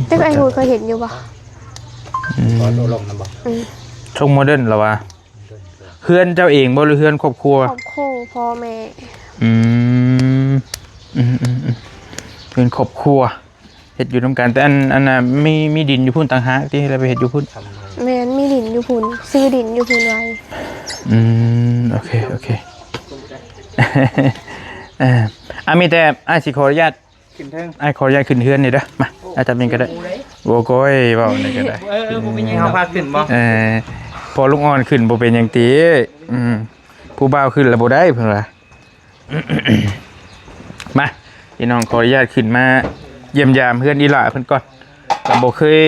ແຕ່ອ້າຍຮູ້ເຄີຍເຫັນຢູ່ບໍ່? ອືມ ອືມ ຊົງໂມເດີນລະວ່າ. ເຮືອນເຈົ້າເອງບໍ່ ຫຼືເຮືອນຄອບຄົວ? ຄອບຄົວ ພໍ່ແມ່. ອືມ ອືມໆໆ ເຮືອນຄອບຄົວ ເຮັດຢູ່ນຳກັນ. ແຕ່ອັນ ອັນນ່າ ມີ ມີດິນຢູ່ພຸ້ນຕ່າງຫາກຕິ ແລ້ວໄປເຮັດຢູ່ພຸ້ນ? ແມ່ນ ມີດິນຢູ່ພຸ້ນ ຊື້ດິນຢູ່ພຸ້ນໄວ້. ອືມ ໂອເຄ ໂອເຄ. ເອີ ອາ ມີແຕ່ ອ້າຍຊິຂໍອະນຸຍາດ ຂຶ້ນເທິງ ອ້າຍຂໍອະນຸຍາດຂຶ້ນເຮືອນນີ້ເດີ. ມາ ອ້າຍຈັບເອງກໍໄດ້. ໂອ້ຍ ເວົ້ານີ້ກໍໄດ້. ເອີ ເອີ ບໍ່ເປັນຫຍັງ ເຮົາພາຂຶ້ນບໍ່? ເອີ ພໍລຸງອ່ອນຂຶ້ນບໍ່ເປັນຫຍັງຕິ. ອືມ ຜູ້ບ່າວຂຶ້ນລະບໍ່ໄດ້ເພິ່ນວ່າ. ມາ ພີ່ນ້ອງ ຂໍອະນຸຍາດຂຶ້ນມາຢ້ຽມຢາມເຮືອນອີ່ຫຼ້າເພິ່ນກ່ອນ ກໍບໍ່ເຄີຍ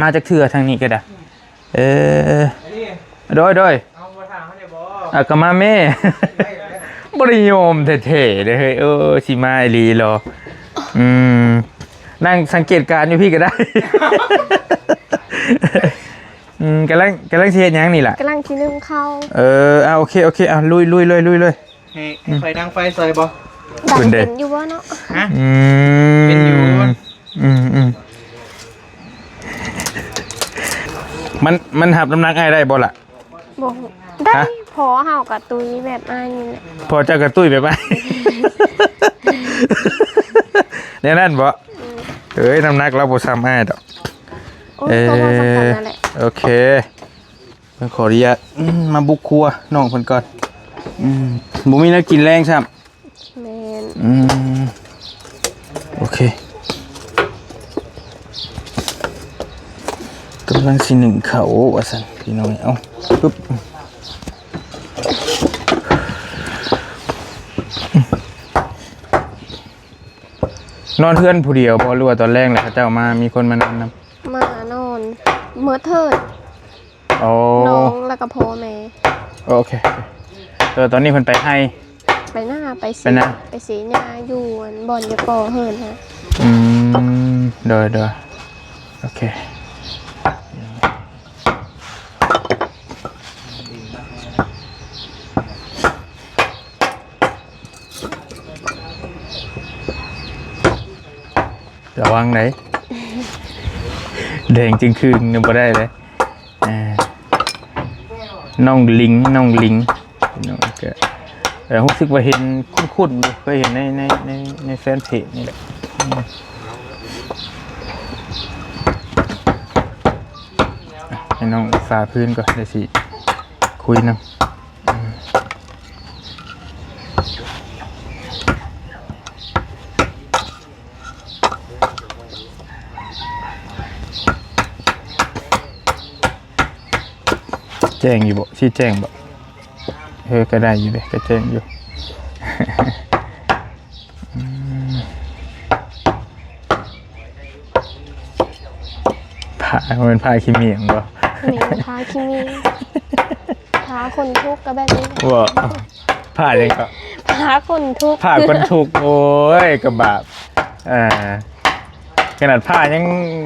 ມາຈັກເທື່ອທາງນີ້ກໍໄດ້. ເອີ ໂດຍ ໂດຍ. ເອົາ ບໍ່ຖາມເຮົາແດ່ບໍ່? ອ່າ ກໍມາແມ້. ບໍ່ໄດ້ຍອມແທ້ໆເດ້ເຮີ້ຍ. ເອີ ຊິມາອີ່ຫຼີເນາະ. ອືມ ນັ່ງສັງເກດການຢູ່ພີ້ກໍໄດ້. ອືມ ກຳລັງ ກຳລັງຊິເຮັດຫຍັງນີ້ລະ? ກຳລັງຊິໜຶ້ງເຂົ້າ. ເອີ ອ່າ ໂອເຄ ໂອເຄ. ອ່າ ລຸຍ ລຸຍເລີຍ ລຸຍເລີຍ. ໃຫ້ ໃຫ້ຂ້ອຍດັງໄຟຊ່ອຍບໍ່? ດຳເປັນຢູ່ບໍ່ເນາະ? ຮະ? ອືມ ເປັນຢູ່. ອືມໆ ມັນ ມັນຮັບນ້ຳໜັກອ້າຍໄດ້ບໍ່ລະ? ບໍ່ຮູ້ ໄດ້. ຮະ? ພໍ່ເຮົາກະຕຸ້ຍແບບອ້າຍນີ້ແຫຼະ. ພໍ່ເຈົ້າກະຕຸ້ຍແບບອ້າຍ ແນວນັ້ນບໍ່? ອືມ ເອີຍ ນ້ຳໜັກລາວບໍ່ຊ່ຳອ້າຍດອກ. ໂອ້ຍ ເອີ ກໍບໍ່ສຳຄັນນັ້ນແຫຼະ. ໂອເຄ ເພິ່ນຂໍອະນຸຍາດ ອືມ ມາບຸກຄົວນ້ອງເພິ່ນກ່ອນ. ອືມ ບໍ່ມີແນວກິນແລງຊ້ຳ. ແມ່ນ. ອືມ ໂອເຄ ກຳລັງຊິໜຶ້ງເຂົ້າວ່າຊັ້ນພີ່ນ້ອງ. ເອົາ ປຶບ ນອນເຮືອນຜູ້ດຽວບໍ່ ຫຼືວ່າຕອນແລງແລ້ວເຂົາເຈົ້າມາ ມີຄົນມານອນນຳ? ມານອນໝົດເທີ້ນ. ໂອ້ ນ້ອງແລ້ວກໍພໍ່ແມ່. ໂອເຄ ເອີ ຕອນນີ້ເພິ່ນໄປໄຮ່ ໄປນາ ໄປ ໄປ ນາ ໄປສີຫຍ້າຢູ່ອັນບ່ອນຢາກກໍ່ເຮືອນຫັ້ນ. ອືມ ໂດຍໆ ໂອເຄ ລະວັງໄດ໋ ແດງຈຶ່ງຄຶ່ງນະ ບໍ່ໄດ້ເດ້. ອ່າ ນ້ອງລິງ ນ້ອງລິງ ນ້ອງກະ ເອີ ຮູ້ສຶກວ່າເຫັນຄຸ້ນໆຢູ່ ເຄີຍເຫັນໃນ ໃນ ໃນ ໃນແຟນເພຈນີ້ແຫຼະ. ອືມ ໃຫ້ນ້ອງຟາພື້ນກ່ອນ ດຽວຊິຄຸຍນຳ. ອືມ ແຈ້ງຢູ່ບໍ່? ຊິແຈ້ງບໍ່? ເອີ ກໍໄດ້ຢູ່ເດ້ ກໍແຈ້ງຢູ່. ອືມ ຜ້າ ບໍ່ແມ່ນຜ້າຂີ້ໝິ່ງບໍ່? ແມ່ນ ຜ້າຂີ້ໝິ່ງ. ຜ້າຂົນທຸກກໍແບບນີ້ແຫຼະ. ບໍ່ ຜ້າຫຍັງເກາະ? ຜ້າຂົນທຸກ. ຜ້າຂົນທຸກ ໂອ້ຍ ກະບາບ. ເອີ ຂະໜາດຜ້າຍັງ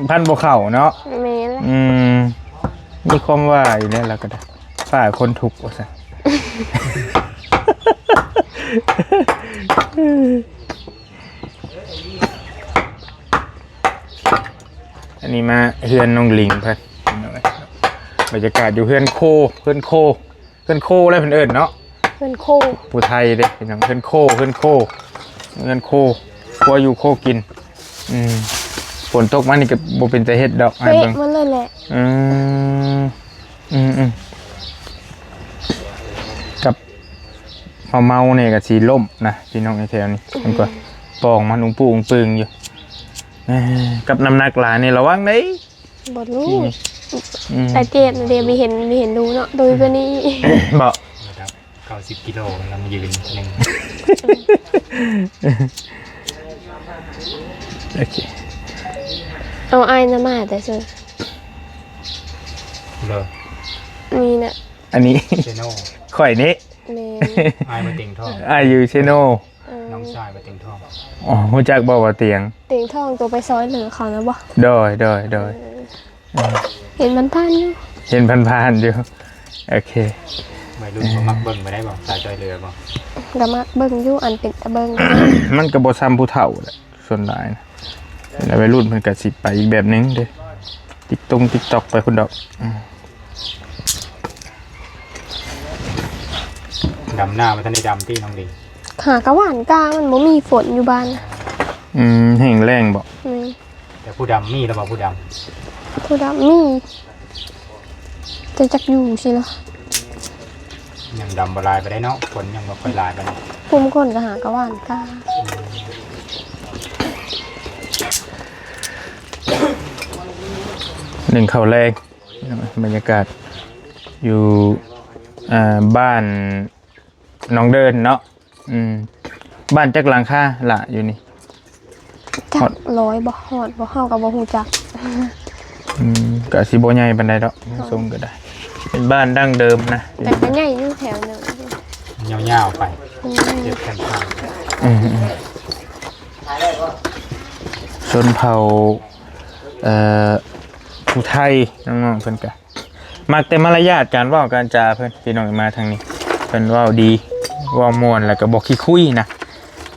ພັນບໍ່ເຂົ້າເນາະ. ແມ່ນແຫຼະ. ອືມ ມີຄວາມວ່າຢູ່ແລ້ວລະກໍໄດ້ ຜ້າຂົນທຸກວ່າຊັ້ນ. ອັນນີ້ມາເຮືອນນ້ອງລິງເພິ່ນ ບັນຍາກາດຢູ່ເຮືອນໂຄ ເຮືອນໂຄ ເຮືອນໂຄແຫຼະເພິ່ນເອີ້ນເນາະ ເຮືອນໂຄ ຜູ້ໄທເດ້ພີ່ນ້ອງ. ເຮືອນໂຄ ເຮືອນໂຄ ເຮືອນໂຄ ຄົວຢູ່ຄົວກິນ. ອືມ ຝົນຕົກມານີ້ກໍບໍ່ເປັນຕາເຮັດດອກ ເປະ ອ້າຍເບິ່ງ ມັນເລີຍແຫຼະ. ອືມ ອືມໆ ກັບ ເຮົາເມົາແດ່ກໍຊິລົ້ມນະພີ່ນ້ອງ. ແຖວນີ້ມັນກໍປອງມັນອຸງປຸອຸງປຶງຢູ່. ເອີ ກັບນ້ຳໜັກຫຼາຍນີ້ລະວັງເດ້. ບໍ່ຮູ້ ອືມ ອາເຈັບນະເດ ມີເຫັນ ມີເຫັນດູເນາະ ໂດຍກວ່ານີ້. ບໍ່ ລະດັບເກົ້າສິບກິໂລ ລຳຢືນໜຶ່ງ. ໂອເຄ ເອົາອ້າຍນະມາແຕ່ເຊີ ເລີ ນີ້ນະ ອັນນີ້ ເຊໂນ ຂ້ອຍນີ້. ແມ່ນ ອ້າຍມາເຕັງທ້ອງ ອ້າຍຢູ່ເຊໂນ. ເອີ ນ້ອງຊາຍວ່າເຕັງທອງ. ອໍ ຮູ້ຈັກບໍ່ວ່າເຕັງ ເຕັງທອງ ໂຕໄປຊ່ອຍເຫຼືອເຂົານະບໍ່? ໂດຍ ໂດຍ ໂດຍ. ເອີ ເຫັນຜ່ານໆຢູ່ ເຫັນຜ່ານໆຢູ່. ໂອເຄ ໄວລຸ້ນ ເອີ ບໍ່ມັກເບິ່ງບໍ່ໄດ້ບໍ່ ສາຍຊ່ອຍເຫຼືອບໍ່? ກໍມັກເບິ່ງຢູ່ ອັນເປັນຕາເບິ່ງ. ມັນກໍບໍ່ຊ່ຳຜູ້ເຖົ້າແຫຼະ ສ່ວນຫຼາຍນະ ແລະ ໄວລຸ້ນເພິ່ນກໍຊິໄປອີກແບບໜຶ່ງເດ້ ຕິກຕົງຕິກຕ໋ອກໄປພຸ້ນດອກ. ອືມ ດຳນາບໍ່ທັນໄດ້ດຳຕິນ້ອງລິງ? ຫາກະຫວ່ານກາ ມັນບໍ່ມີຝົນຢູ່ບ້ານ. ອືມ ແຫ້ງແລ້ງບໍ່? ແມ່ນ. ແຕ່ຜູ້ດຳມີແລ້ວບໍ່ ຜູ້ດຳ? ຜູ້ດຳມີ ແຕ່ຈັກຢູ່ໃສລະ? ຍັງດຳບໍ່ຫຼາຍປານໃດເນາະ ຄົນຍັງບໍ່ຄ່ອຍຫຼາຍປານໃດ. ຜູ້ຄົນກໍຫາກະຫວ່ານກາ ໜຶ້ງເຂົ້າແລງ. ບັນຍາກາດຢູ່ ເອີ ບ້ານໜອງເດີນເນາະ. ອືມ ບ້ານຈັກຫຼັງຄາລະຢູ່ນີ້? ຈັກຮ້ອຍບໍ່ ຮອດບໍ່ ເຮົາກໍບໍ່ຮູ້ຈັກ. ອືມ ກໍຊິບໍ່ໃຫຍ່ປານໃດດອກ ໂດຍ ຊົງກໍໄດ້ ເປັນບ້ານດັ້ງເດີມນະ ແຕ່ກໍໃຫຍ່ຢູ່ແຖວໜຶ່ງ ຍາວໆໄປ ອືມ ເຈັດແຄມທາງ. ອືມໆ ຊົນເຜົ່າ ເອີ ຜູ້ໄທ ນ້ອງໆເພິ່ນກະມັກແຕ່ມາລະຍາດການເວົ້າການຈາເພິ່ນ ພີ່ນ້ອງມາທາງນີ້ ເພິ່ນເວົ້າດີ ເວົ້າມ່ວນ ແລ້ວກໍບໍ່ຂີ້ຄຸຍນະ.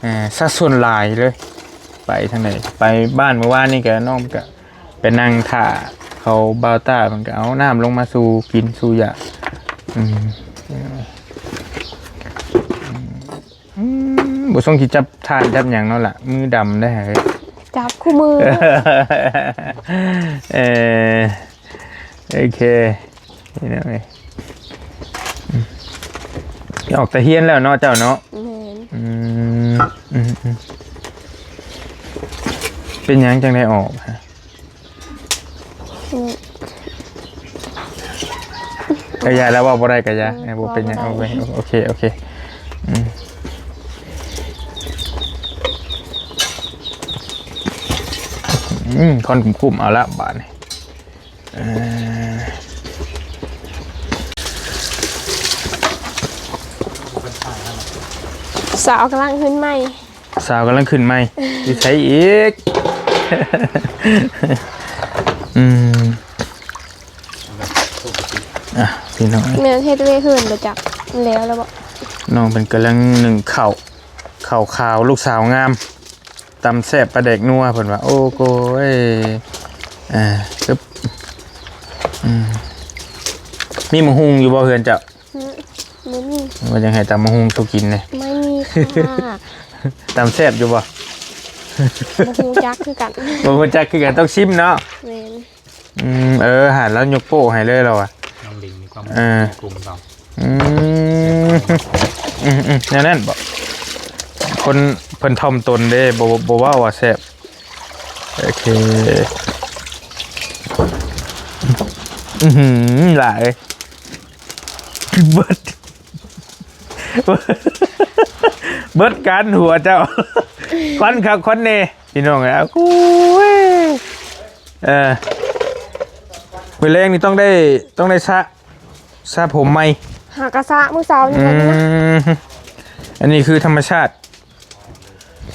ອ່າ ຊະສ່ວນຫຼາຍເລີຍ ໄປທາງໃດ ໄປບ້ານມື້ວານນີ້ກະ ນ້ອງກະໄປນັ່ງຖ້າເຂົາ ບ່າວຕ້າເພິ່ນກະເອົານ້ຳລົງມາສູ່ກິນສູ່ຢາກ. ອືມ ອືມ ບໍ່ຊົງຊິຈັບຖ່ານຈັບຫຍັງເນາະລະ ມືດຳໄດ໋. ຈັບຄູ່ມື. ເອີ ໂອເຄ ນີ້ນະເວີຍ ອືມ ອອກແຕ່ຮຽນແລ້ວເນາະເຈົ້າເນາະ? ແມ່ນ. ອືມ ອືມ ອືມ ເປັນຫຍັງຈັ່ງໄດ້ອອກ? ອືມ ເອີ ຢ່າແລ້ວ ເວົ້າບໍ່ໄດ້ກະຢ່າ. ອືມ ເອີ ບໍ່ເປັນຫຍັງ ເວົ້າບໍ່ໄດ້. ໂອເຄ ໂອເຄ ອືມ ອືມ ຄວັນກຸ້ມໆ ເອົາລະບາດນີ້. ເອີ ສາວກຳລັງຂຶ້ນໃໝ່. ສາວກຳລັງຂຶ້ນໃໝ່ ຢູ່ໃສອີກ? ອືມ ອ່ະ ພີ່ນ້ອງ ແມ່ນເຮັດວຽກເຮືອນບໍ່ຈັກ ແລ້ວແລ້ວບໍ່? ນ້ອງເພິ່ນກຳລັງໜຶ້ງເຂົ້າ ເຂົ້າຂາວລູກສາວງາມ ຕຳແຊບປາແດກນົວເພິ່ນວ່າ. ໂອ້ໂກຍ ອ່າ ຊຶບ ອືມ ມີໝາກຫຸ່ງຢູ່ບໍ່ເຮືອນເຈົ້າ? ອືມ ບໍ່ມີ. ວ່າຢາກໃຫ້ຕຳໝາກຫຸ່ງສູ່ກິນເດ້. ໄມ່ມີຄ່ະ ຕຳແຊບຢູ່ບໍ່? ບໍ່ຮູ້ຈັກຄືກັນ ບໍ່ຮູ້ຈັກຄືກັນ ຕ້ອງຊິມເນາະ. ແມ່ນ. ອືມ ເອີ ຫາລາວຍົກໂປ້ໃຫ້ເລີຍລາວວ່າ ນ້ອງລິງມີຄວາມ ເອີ ກຸ່ມເຮົາ. ອືມ ອືມໆ ແນວນັ້ນບໍ? ຄົນເພິ່ນຖ່ອມຕົນເດ້ ບໍ່ ບໍ່ເວົ້າວ່າແຊບ. ໂອເຄ ອືຫື ຫຼາຍ ເບິດ ເບິດກັນຫົວເຈົ້າ ຄວັນຄັກຄວັນແນ່ ພີ່ນ້ອງເອີຍ. ໂອ້ຍ ເອີ ມື້ແລງນີ້ຕ້ອງໄດ້ ຕ້ອງໄດ້ສະ ສະຜົມໃໝ່ ຫາກະສະມື້ເຊົ້ານີ້ແຫຼະ. ອືມ ອັນນີ້ຄືທຳມະຊາດ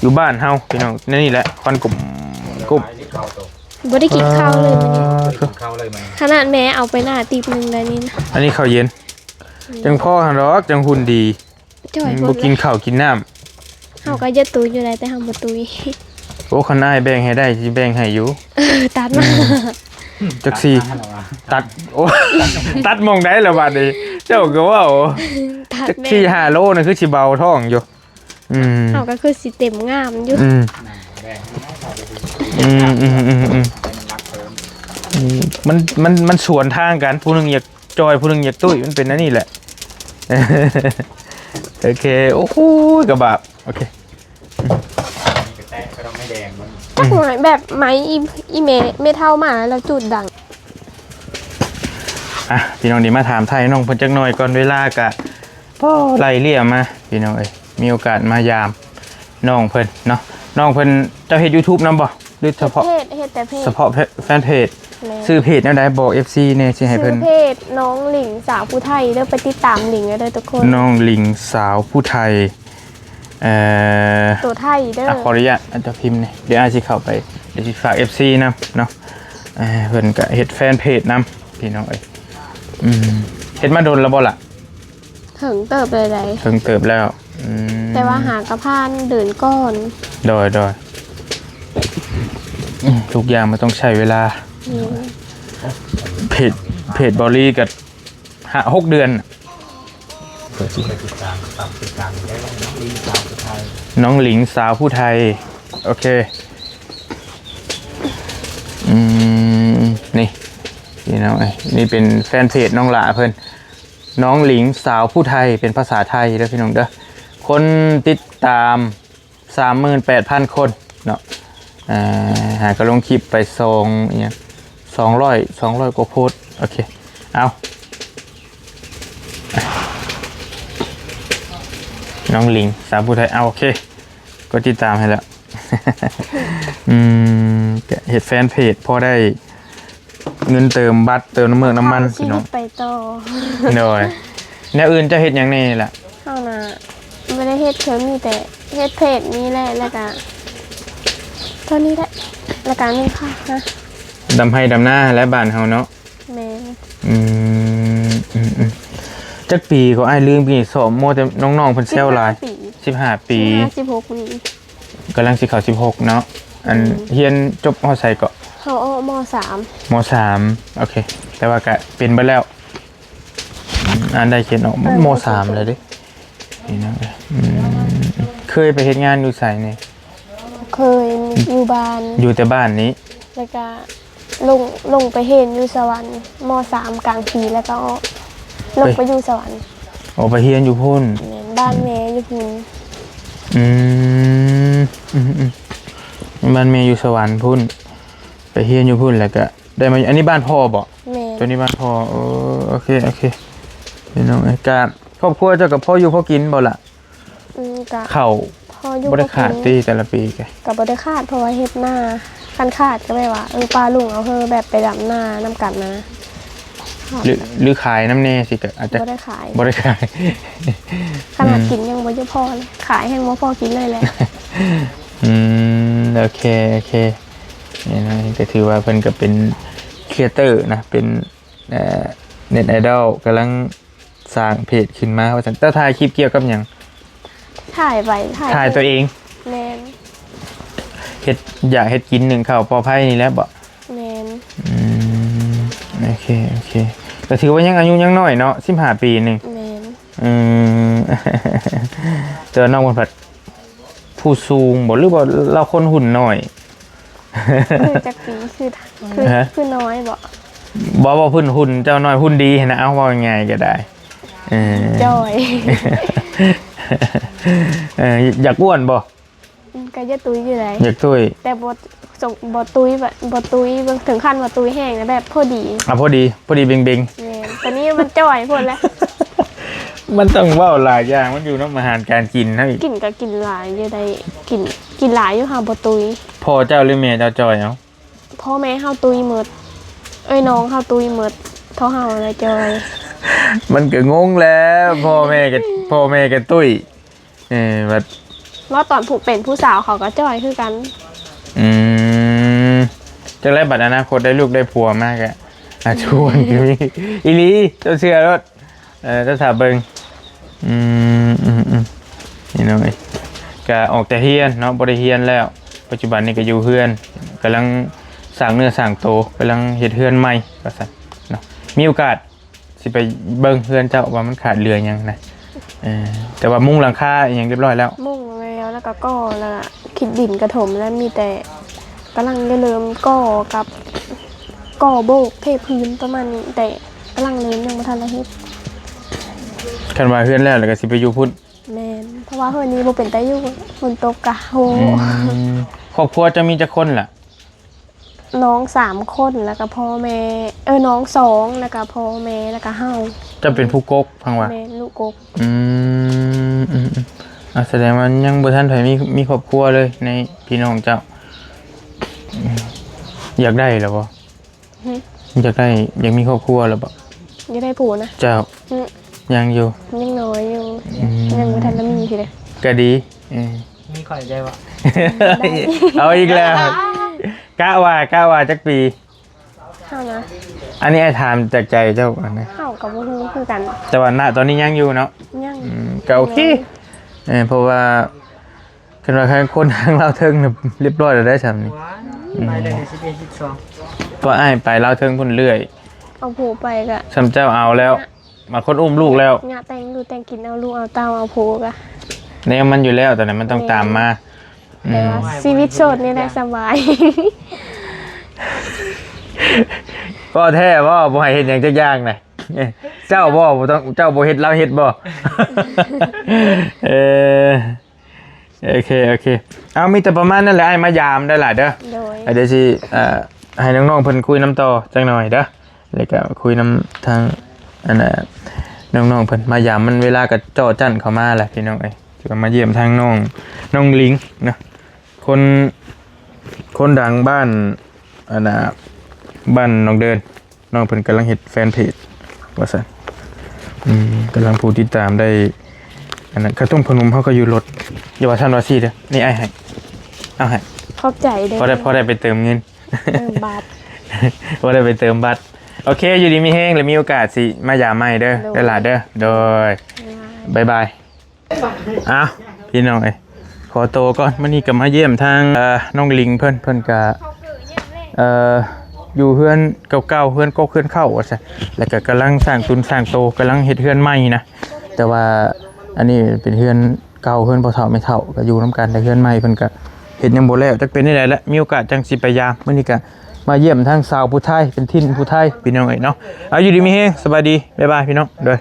ຢູ່ບ້ານເຮົາ ພີ່ນ້ອງ. ໃນນີ້ແຫຼະ ຄວັນກຸ້ມ ກຸ້ມ ບໍ່ໄດ້ກິນເຂົ້າເລີຍມື້ນີ້. ອ່າ ກິນເຂົ້າເລີຍມື້ນີ້ ຂະໜາດແມ່ເອົາໄປໜ້າຕິບໜຶ່ງໄດ້ນີ້ນະ. ອັນນີ້ເຂົ້າເຢັນ ອືມ ຈັ່ງພໍຫັ້ນດອກ ຈັ່ງຫຸ່ນດີ. ຈ່ອຍ ບໍ່ກິນເຂົ້າກິນນ້ຳ ເຮົາກໍຢາກຕຸ້ຍຢູ່ໃດ ແຕ່ເຮົາບໍ່ຕຸ້ຍ. ໂອ້ ຄັນອ້າຍແບ່ງໃຫ້ໄດ້ ຊິແບ່ງໃຫ້ຢູ່. ເອີ ຕັດມາ ອືມ ຈັກຊິຕັດ ໂອ້ ຕັດໝ່ອງໃດລະບາດນີ້ ເຈົ້າກໍເວົ້າ ຕັດ ຈັກສີ່ຫ້າໂລນະ ຄືຊິເບົາທ້ອງຢູ່. ອືມ ເຮົາກໍຄືຊິເຕັມງາມຢູ່. ອືມ ອືມ ມັນ ມັນ ມັນສວນທາງກັນ ຜູ້ໜຶ່ງຢາກຈ່ອຍ ຜູ້ໜຶ່ງຢາກຕຸ້ຍ ມັນເປັນອັນນີ້ແຫຼະ. ໂອເຄ ໂອ້ໂຫ ກະບາບ ໂອເຄ ນີ້ກະແຕະກະດອກໄມ້ແດງມັນ ຈັກໜ້ອຍແບບໄມ້ອີ ອີແມ່ ແມ່ເຖົ້າມາແລ້ວຈູດດັງ. ອ່ະ ພີ່ນ້ອງ ດຽວມາຖາມໄຖ່ນ້ອງເພິ່ນຈັກໜ້ອຍກ່ອນ ເວລາກະພໍໄລ່ເລ່ຍມາ ພີ່ນ້ອງເອີຍ ມີໂອກາດມາຢາມນ້ອງເພິ່ນເນາະ. ນ້ອງເພິ່ນ ເຈົ້າເຮັດຢູທູບນຳບໍ່ ຫຼືສະເພາະ ເຮັດ ເຮັດແຕ່ເພຈ ສະເພາະແຟນເພຈ? ແມ່ນ. ຊື່ເພຈແນວໃດ ບອກເອັຟຊີແດ່ ຊິໃຫ້ເພິ່ນ ຊື່ເພຈນ້ອງລິງສາວຜູ້ໄທເດີ ໄປຕິດຕາມລິງເດີທຸກຄົນ ນ້ອງລິງສາວຜູ້ໄທ. ເອີ ໂຕໄທເດີ ອ່ະ ຂໍອະນຸຍາດ ອາດຈະພິມນີ້ ດຽວອ້າຍຊິເຂົ້າໄປ ດຽວຊິຝາກເອັຟຊີນຳເນາະ. ເອີ ເພິ່ນກະເຮັດແຟນເພຈນຳ ພີ່ນ້ອງເອີຍ. ອືມ ເຮັດມາດົນແລ້ວບໍ່ລະ? ເຖິງເຕີບແລ້ວໃດ ເຖິງເຕີບແລ້ວ. ອືມ ແຕ່ວ່າຫາກະຜ່ານເດີນກ່ອນ. ໂດຍ ໂດຍ ອືມ ທຸກຢ່າງມັນຕ້ອງໃຊ້ເວລາ. ແມ່ນ. ເພຈ ເພຈບອລລີກະຫ້າ ຫົກເດືອນ. ນ້ອງລິງສາວຜູ້ໄທ ໂອເຄ. ອືມ ນີ້ ພີ່ນ້ອງເອີຍ ນີ້ເປັນແຟນເພຈນ້ອງຫຼ້າເພິ່ນ ນ້ອງລິງສາວຜູ້ໄທ ເປັນພາສາໄທເດີພີ່ນ້ອງເດີ. ຄົນຕິດຕາມ ສາມໝື່ນແປດພັນຄົນເນາະ. ເອີ ຫາກະລົງຄລິບໄປສອງ ອີ່ຫຍັງ ສອງຮ້ອຍ ສອງຮ້ອຍກວ່າໂພສ. ໂອເຄ ເອົາ ນ້ອງລິງສາວຜູ້ໄທ ເອົາ ໂອເຄ ກົດຕິດຕາມໃຫ້ແລ້ວ. ອືມ ກະເຮັດແຟນເພຈ ພໍໄດ້ ເງິນເຕີມບັດ ເຕີມນ້ຳເມືອກນ້ຳມັນ ເອົາຊີວິດ ພີ່ນ້ອງ ໄປຕໍ່. ໂດຍ ແນວອື່ນເຈົ້າເຮັດຫຍັງແດ່ລະ? ເຮົານະ ບໍ່ໄດ້ເຮັດເທື່ອ ມີແຕ່ເຮັດເພຈນີ້ແຫຼະ ແລ້ວກະ ເທົ່ານີ້ແຫຼະ ແລ້ວກະມີຄ່ານະ ດຳໄຮ່ດຳນາແຫຼະບ້ານເຮົາເນາະ. ແມ່ນ. ອືມ ອືມ ອືມ ຈັກປີກໍອ້າຍລືມ ປີນີ້ ສອບໂມ ແຕ່ນ້ອງໆເພິ່ນແຊວຫຼາຍ. ສິບຫ້າປີ. ສິບຫ້າປີ ສິບຫ້າ ສິບຫົກນີ້ ກຳລັງຊິເຂົ້າສິບຫົກເນາະ. ອັນ ອືມ ຮຽນຈົບຮອດໃສເກາະ? ເຮົາອອກ ມໍສາມ ມໍສາມ ໂອເຄ ແຕ່ວ່າກະເປັນເບິດແລ້ວ ອ່ານໄດ້ຂຽນອອກ ອ່ານໄດ້ຂຽນ ມໍສາມແລ້ວເດ້ ນີ້ນະ. ອືມ ເຄີຍໄປເຮັດງານຢູ່ໃສນີ້? ເຄີຍ ຢູ່ບ້ານ ຢູ່ແຕ່ບ້ານນີ້ ແລ້ວກະລົງ ລົງໄປຮຽນຢູ່ສະຫວັນ ມໍສາມກາງປີ ແລ້ວກະອອກ ລົງໄປ ໄປຢູ່ສະຫວັນ. ອໍ ໄປຮຽນຢູ່ພຸ້ນ. ແມ່ນ ບ້ານແມ່ຢູ່ພຸ້ນ. ອືມ ອືມໆ ບ້ານແມ່ຢູ່ສະຫວັນພຸ້ນ ໄປຮຽນຢູ່ພຸ້ນ ແລ້ວກະໄດ້ມາ ອັນນີ້ບ້ານພໍ່ບໍ? ແມ່ນ ຕົວນີ້ບ້ານພໍ່. ເອີ ໂອເຄ ໂອເຄ ພີ່ນ້ອງເອີຍ ກະຄອບຄົວເຈົ້າກະພໍຢູ່ພໍກິນບໍ່ລະ? ອືມ ກະ ເຂົ້າ ພໍຢູ່ ບໍ່ໄດ້ຂາດຕິແຕ່ລະປີກະ? ກະບໍ່ໄດ້ຂາດ ເພາະວ່າເຮັດນາ ຄັນຂາດກະແບບວ່າ ເອີ ປ້າລຸງເອົາເຮີ ແບບໄປດຳນານຳກັນນະ. ຫຼື ຫຼືຂາຍນຳແດ່ຊິ ກະອາດຈະ ບໍ່ໄດ້ຂາຍ ບໍ່ໄດ້ຂາຍ. ຂະໜາດ ອືມ ກິນຍັງບໍ່ພໍ ຂາຍແຮ່ງບໍ່ພໍກິນເລີຍແຫຼະ. ອືມ ໂອເຄ ໂອເຄ ນີ້ນະ ກະຖືວ່າເພິ່ນກະເປັນຄຣີເອເຕີນະ ເປັນ ເອີ ເນັດໄອດອລ ກຳລັງ ສ້າງເພຈຂຶ້ນມາວ່າຊັ້ນ. ເຈົ້າຖ່າຍຄລິບກ່ຽວກັບຫຍັງ? ຖ່າຍໄວ້ ຖ່າຍ ຖ່າຍຕົວເອງ. ແມ່ນ ເຮັດ ຢາກເຮັດກິນ ໜຶ້ງເຂົ້າ ພໍໄພນີ້ແຫຼະບໍ? ແມ່ນ. ອືມ ໂອເຄ ໂອເຄ ກະຖືວ່າຍັງອາຍຸຍັງນ້ອຍເນາະ ສິບຫ້າປີໜຶ່ງ. ແມ່ນ. ອືມ ແຕ່ວ່ານ້ອງເພິ່ນພັດ ຜູ້ສູງບໍ ຫຼືວ່າລາວຄົນຫຸ່ນນ້ອຍ? ເອີ ຈັກປີ ຄື ຄື ຮະ? ຄືນ້ອຍບໍ? ບໍ່ ບໍ່ ເພິ່ນຫຸ່ນເຈົ້ານ້ອຍ ຫຸ່ນດີຫັ້ນນະ ເອົາ ເວົ້າງ່າຍໆກະໄດ້. ເອີ ຈ່ອຍ. ເອີ ຢາກອ້ວນບໍ? ອືມ ກະຢາກຕຸ້ຍຢູ່ໃດ໋ ຢາກຕຸ້ຍ ແຕ່ບໍ່ ບໍ່ຕຸ້ຍ ແບບບໍ່ຕຸ້ຍ ເຖິງຂັ້ນວ່າຕຸ້ຍແຮງນະ ແບບພໍດີ. ອ່າ ພໍດີ ພໍດີເບັງໆ. ແມ່ນ ຕອນນີ້ມັນຈ່ອຍໂພດແຫຼະ. ມັນຕ້ອງເວົ້າຫຼາຍຢ່າງ ມັນຢູ່ນຳອາຫານການກິນເຮົາອີກ. ກິນກະກິນຫຼາຍຢູ່ໃດ໋ ກິນ ກິນຫຼາຍຢູ່ ຫາບໍ່ຕຸ້ຍ. ພໍ່ເຈົ້າຫຼືແມ່ເຈົ້າຈ່ອຍເອົາ? ພໍ່ແມ່ເຮົາຕຸ້ຍໝົດ ເອີຍ ນ້ອງເຮົາຕຸ້ຍໝົດ ເທົ່າເຮົາແຫຼະຈ່ອຍ. ມັນກະງົງແຫຼະ ພໍ່ແມ່ກະ ພໍ່ແມ່ກະຕຸ້ຍ. ເອີ ບັດ ເວົ້າຕອນຜູ້ເປັນຜູ້ສາວເຂົາກະຈ່ອຍຄືກັນ. ອືມ ຈັກແລ້ວບັດອະນາຄົດໄດ້ລູກໄດ້ຜົວມາກະ ອາ ຊວນກະມີອີ່ຫຼີ ເຈົ້າເຊື່ອໂລດ. ເອີ ເຈົ້າຖ້າເບິ່ງ. ອືມ ອືມ ອືມ ນີ້ນ້ອງເອີຍ ກະອອກແຕ່ຮຽນເນາະ ບໍ່ໄດ້ຮຽນແລ້ວ ປັດຈຸບັນນີ້ກະຢູ່ເຮືອນ ກຳລັງສ້າງເນື້ອສ້າງໂຕ ກຳລັງເຮັດເຮືອນໃໝ່ວ່າຊັ້ນເນາະ. ມີໂອກາດ ຊິໄປເບິ່ງເຮືອນເຈົ້າວ່າມັນຂາດເຫຼືອຫຍັງນະ. ເອີ ແຕ່ວ່າມຸງຫຼັງຄາອີ່ຫຍັງຮຽບຮ້ອຍແລ້ວ? ມຸງແລ້ວ ແລ້ວກະກໍ່ ແລ້ວກະຂີດດິນກະຖົມ ແລ້ວມີແຕ່ກຳລັງຈະເລີ່ມກໍ່ກັບ ກໍ່ໂບກເທພື້ນປະມານນີ້ ແຕ່ກຳລັງເລີ່ມ ຍັງບໍ່ທັນໄດ້ເຮັດ. ຄັນວ່າເຮືອນແລ້ວ ແລ້ວກະຊິໄປຢູ່ພຸ້ນ? ແມ່ນ ເພາະວ່າເຮືອນນີ້ບໍ່ເປັນຕາຢູ່ ຝົນຕົກກະໂຫ. ອືມ ຄອບຄົວເຈົ້າມີຈັກຄົນລະ? ນ້ອງສາມຄົນ ແລ້ວກະພໍ່ແມ່ ເອີ ນ້ອງສອງ ແລ້ວກະພໍ່ແມ່ ແລ້ວກະເຮົາ. ເຈົ້າເປັນຜູ້ກົກ ຟັງວ່າ? ແມ່ນ ລູກກົກ. ອືມ ອືມ ອືມ ອາ ສະແດງວ່າຍັງບໍ່ທັນໃຜມີ ມີຄອບຄົວເລີຍໃນພີ່ນ້ອງເຈົ້າ. ອືມ ຢາກໄດ້ລະບໍ່? ຫຶ? ຢາກໄດ້ ຢາກມີຄອບຄົວລະບໍ່? ຢາກໄດ້ຜົວນະ? ເຈົ້າ. ຫຶ? ຍັງຢູ່ ຍັງນ້ອຍຢູ່. ອືມ ຍັງບໍ່ທັນລະມີຊິເດ້. ກະດີ. ເອີ ມີຂ້ອຍໄດ້ບໍ່? ໄດ້ ເອົາອີກແລ້ວ. ກະວ່າ ກະວ່າຈັກປີ? ເຮົານະ ອັນນີ້ອ້າຍຖາມຈາກໃຈເຈົ້າຫັ້ນນະ. ເຮົາກະບໍ່ຮູ້ຄືກັນ ແຕ່ວ່ານະຕອນນີ້ຍັງຢູ່ເນາະ? ຍັງ. ອືມ ກະໂອເຄ. ເອີ ເພາະວ່າ ຄັນວ່າຄົນທາງລາວເທິງນະ ຮຽບຮ້ອຍແລ້ວໄດ໋ຊ່ຳນີ້. ອືມ ໄປໄດ້ສິບເອັດ ສິບສອງ ເພາະອ້າຍໄປລາວເທິງພຸ້ນເລື້ອຍ. ເອົາຜົວໄປກະ ຊ່ຳເຈົ້າເອົາແລ້ວ ບາງຄົນອຸ້ມລູກແລ້ວ ຍະແຕ່ງຢູ່ແຕ່ງກິນ ເອົາລູກເອົາເຕົ້າ ເອົາຜົວກະ ແນວມັນຢູ່ແລ້ວ ຕອນນັ້ນມັນຕ້ອງຕາມມາ. ແມ່ນ. ອືມ ແຕ່ວ່າຊີວິດໂສດນີ້ແຫຼະສະບາຍ. ເວົ້າແທ້ບໍ່? ບໍ່ໃຫ້ເຮັດຫຍັງຈັກຢ່າງນະ. ເຈົ້າບໍ່ ບໍ່ຕ້ອງ ເຈົ້າບໍ່ເຮັດ ລາວເຮັດບໍ່? ເອີ ໂອເຄ ໂອເຄ ເອົາ ມີແຕ່ປະມານນັ້ນແຫຼະ ອ້າຍມາຢາມໄດ້ຫຼາຍເດີ. ໂດຍ ດຽວຊິ ເອີ ໃຫ້ນ້ອງໆເພິ່ນຄຸຍນຳຕໍ່ຈັກໜ່ອຍເດີ ແລ້ວກະຄຸຍນຳທາງ ອັນນ່າ ນ້ອງໆເພິ່ນ ມາຢາມ ມັນເວລາກະຈໍ້ຈັ່ນເຂົ້າມາແຫຼະ ພີ່ນ້ອງເອີຍ. ຈະມາຢ້ຽມທາງນ້ອງ ນ້ອງລິງເນາະ ຄົນ ຄົນດັງບ້ານ ອັນນ່າ ບ້ານໜອງເດີນ. ນ້ອງເພິ່ນກຳລັງເຮັດແຟນເພຈວ່າຊັ້ນ. ອືມ ກຳລັງຜູ້ຕິດຕາມໄດ້ ອັນນັ້ນ ກະຕົ້ມຂະໜົມເຮົາກະຢູ່ລົດ. ຢ່າວ່າຊັ້ນວ່າຊີ້ເດີ ນີ້ອ້າຍໃຫ້ ເອົາໃຫ້. ຂອບໃຈເດີ. ພໍໄດ້ ພໍໄດ້ໄປເຕີມເງິນ ເຕີມບັດ ພໍໄດ້ໄປເຕີມບັດ. ໂອເຄ ຢູ່ດີມີແຮງ ແລະມີໂອກາດຊິມາຢາມໃໝ່ເດີ. ໂດຍ ໄດ້ຫຼາຍເດີ. ໂດຍ ບາຍບາຍ. ອ້າວ ພີ່ນ້ອງເອີຍ ຂໍໂຕກ່ອນ. ມື້ນີ້ກໍມາຢ້ຽມທາງ ເອີ ນ້ອງລິງເພິ່ນ ເພິ່ນກໍ ເອີ ຢູ່ເຮືອນເກົ່າໆ ເຮືອນກົກເຮືອນເຄົ້າວ່າຊັ້ນ ແລ້ວກໍກຳລັງສ້າງຕຸນສ້າງໂຕ ກຳລັງເຮັດເຮືອນໃໝ່ນະ. ແຕ່ວ່າອັນນີ້ເປັນເຮືອນເກົ່າ ເຮືອນພໍ່ເຖົ້າແມ່ເຖົ້າກໍຢູ່ນຳກັນ ແຕ່ເຮືອນໃໝ່ເພິ່ນກໍເຮັດຍັງບໍ່ແລ້ວ ຈັກເປັນແນວໃດແຫຼະ. ມີໂອກາດຈັ່ງຊິໄປຢາມ. ມື້ນີ້ກໍມາຢ້ຽມທາງສາວຜູ້ໄທ ເປັນຖິ່ນຜູ້ໄທ ພີ່ນ້ອງເອີຍເນາະ. ເອົາ ຢູ່ດີມີແຮງ ສະບາຍດີ ບາຍບາຍ ພີ່ນ້ອງ ໂດຍ.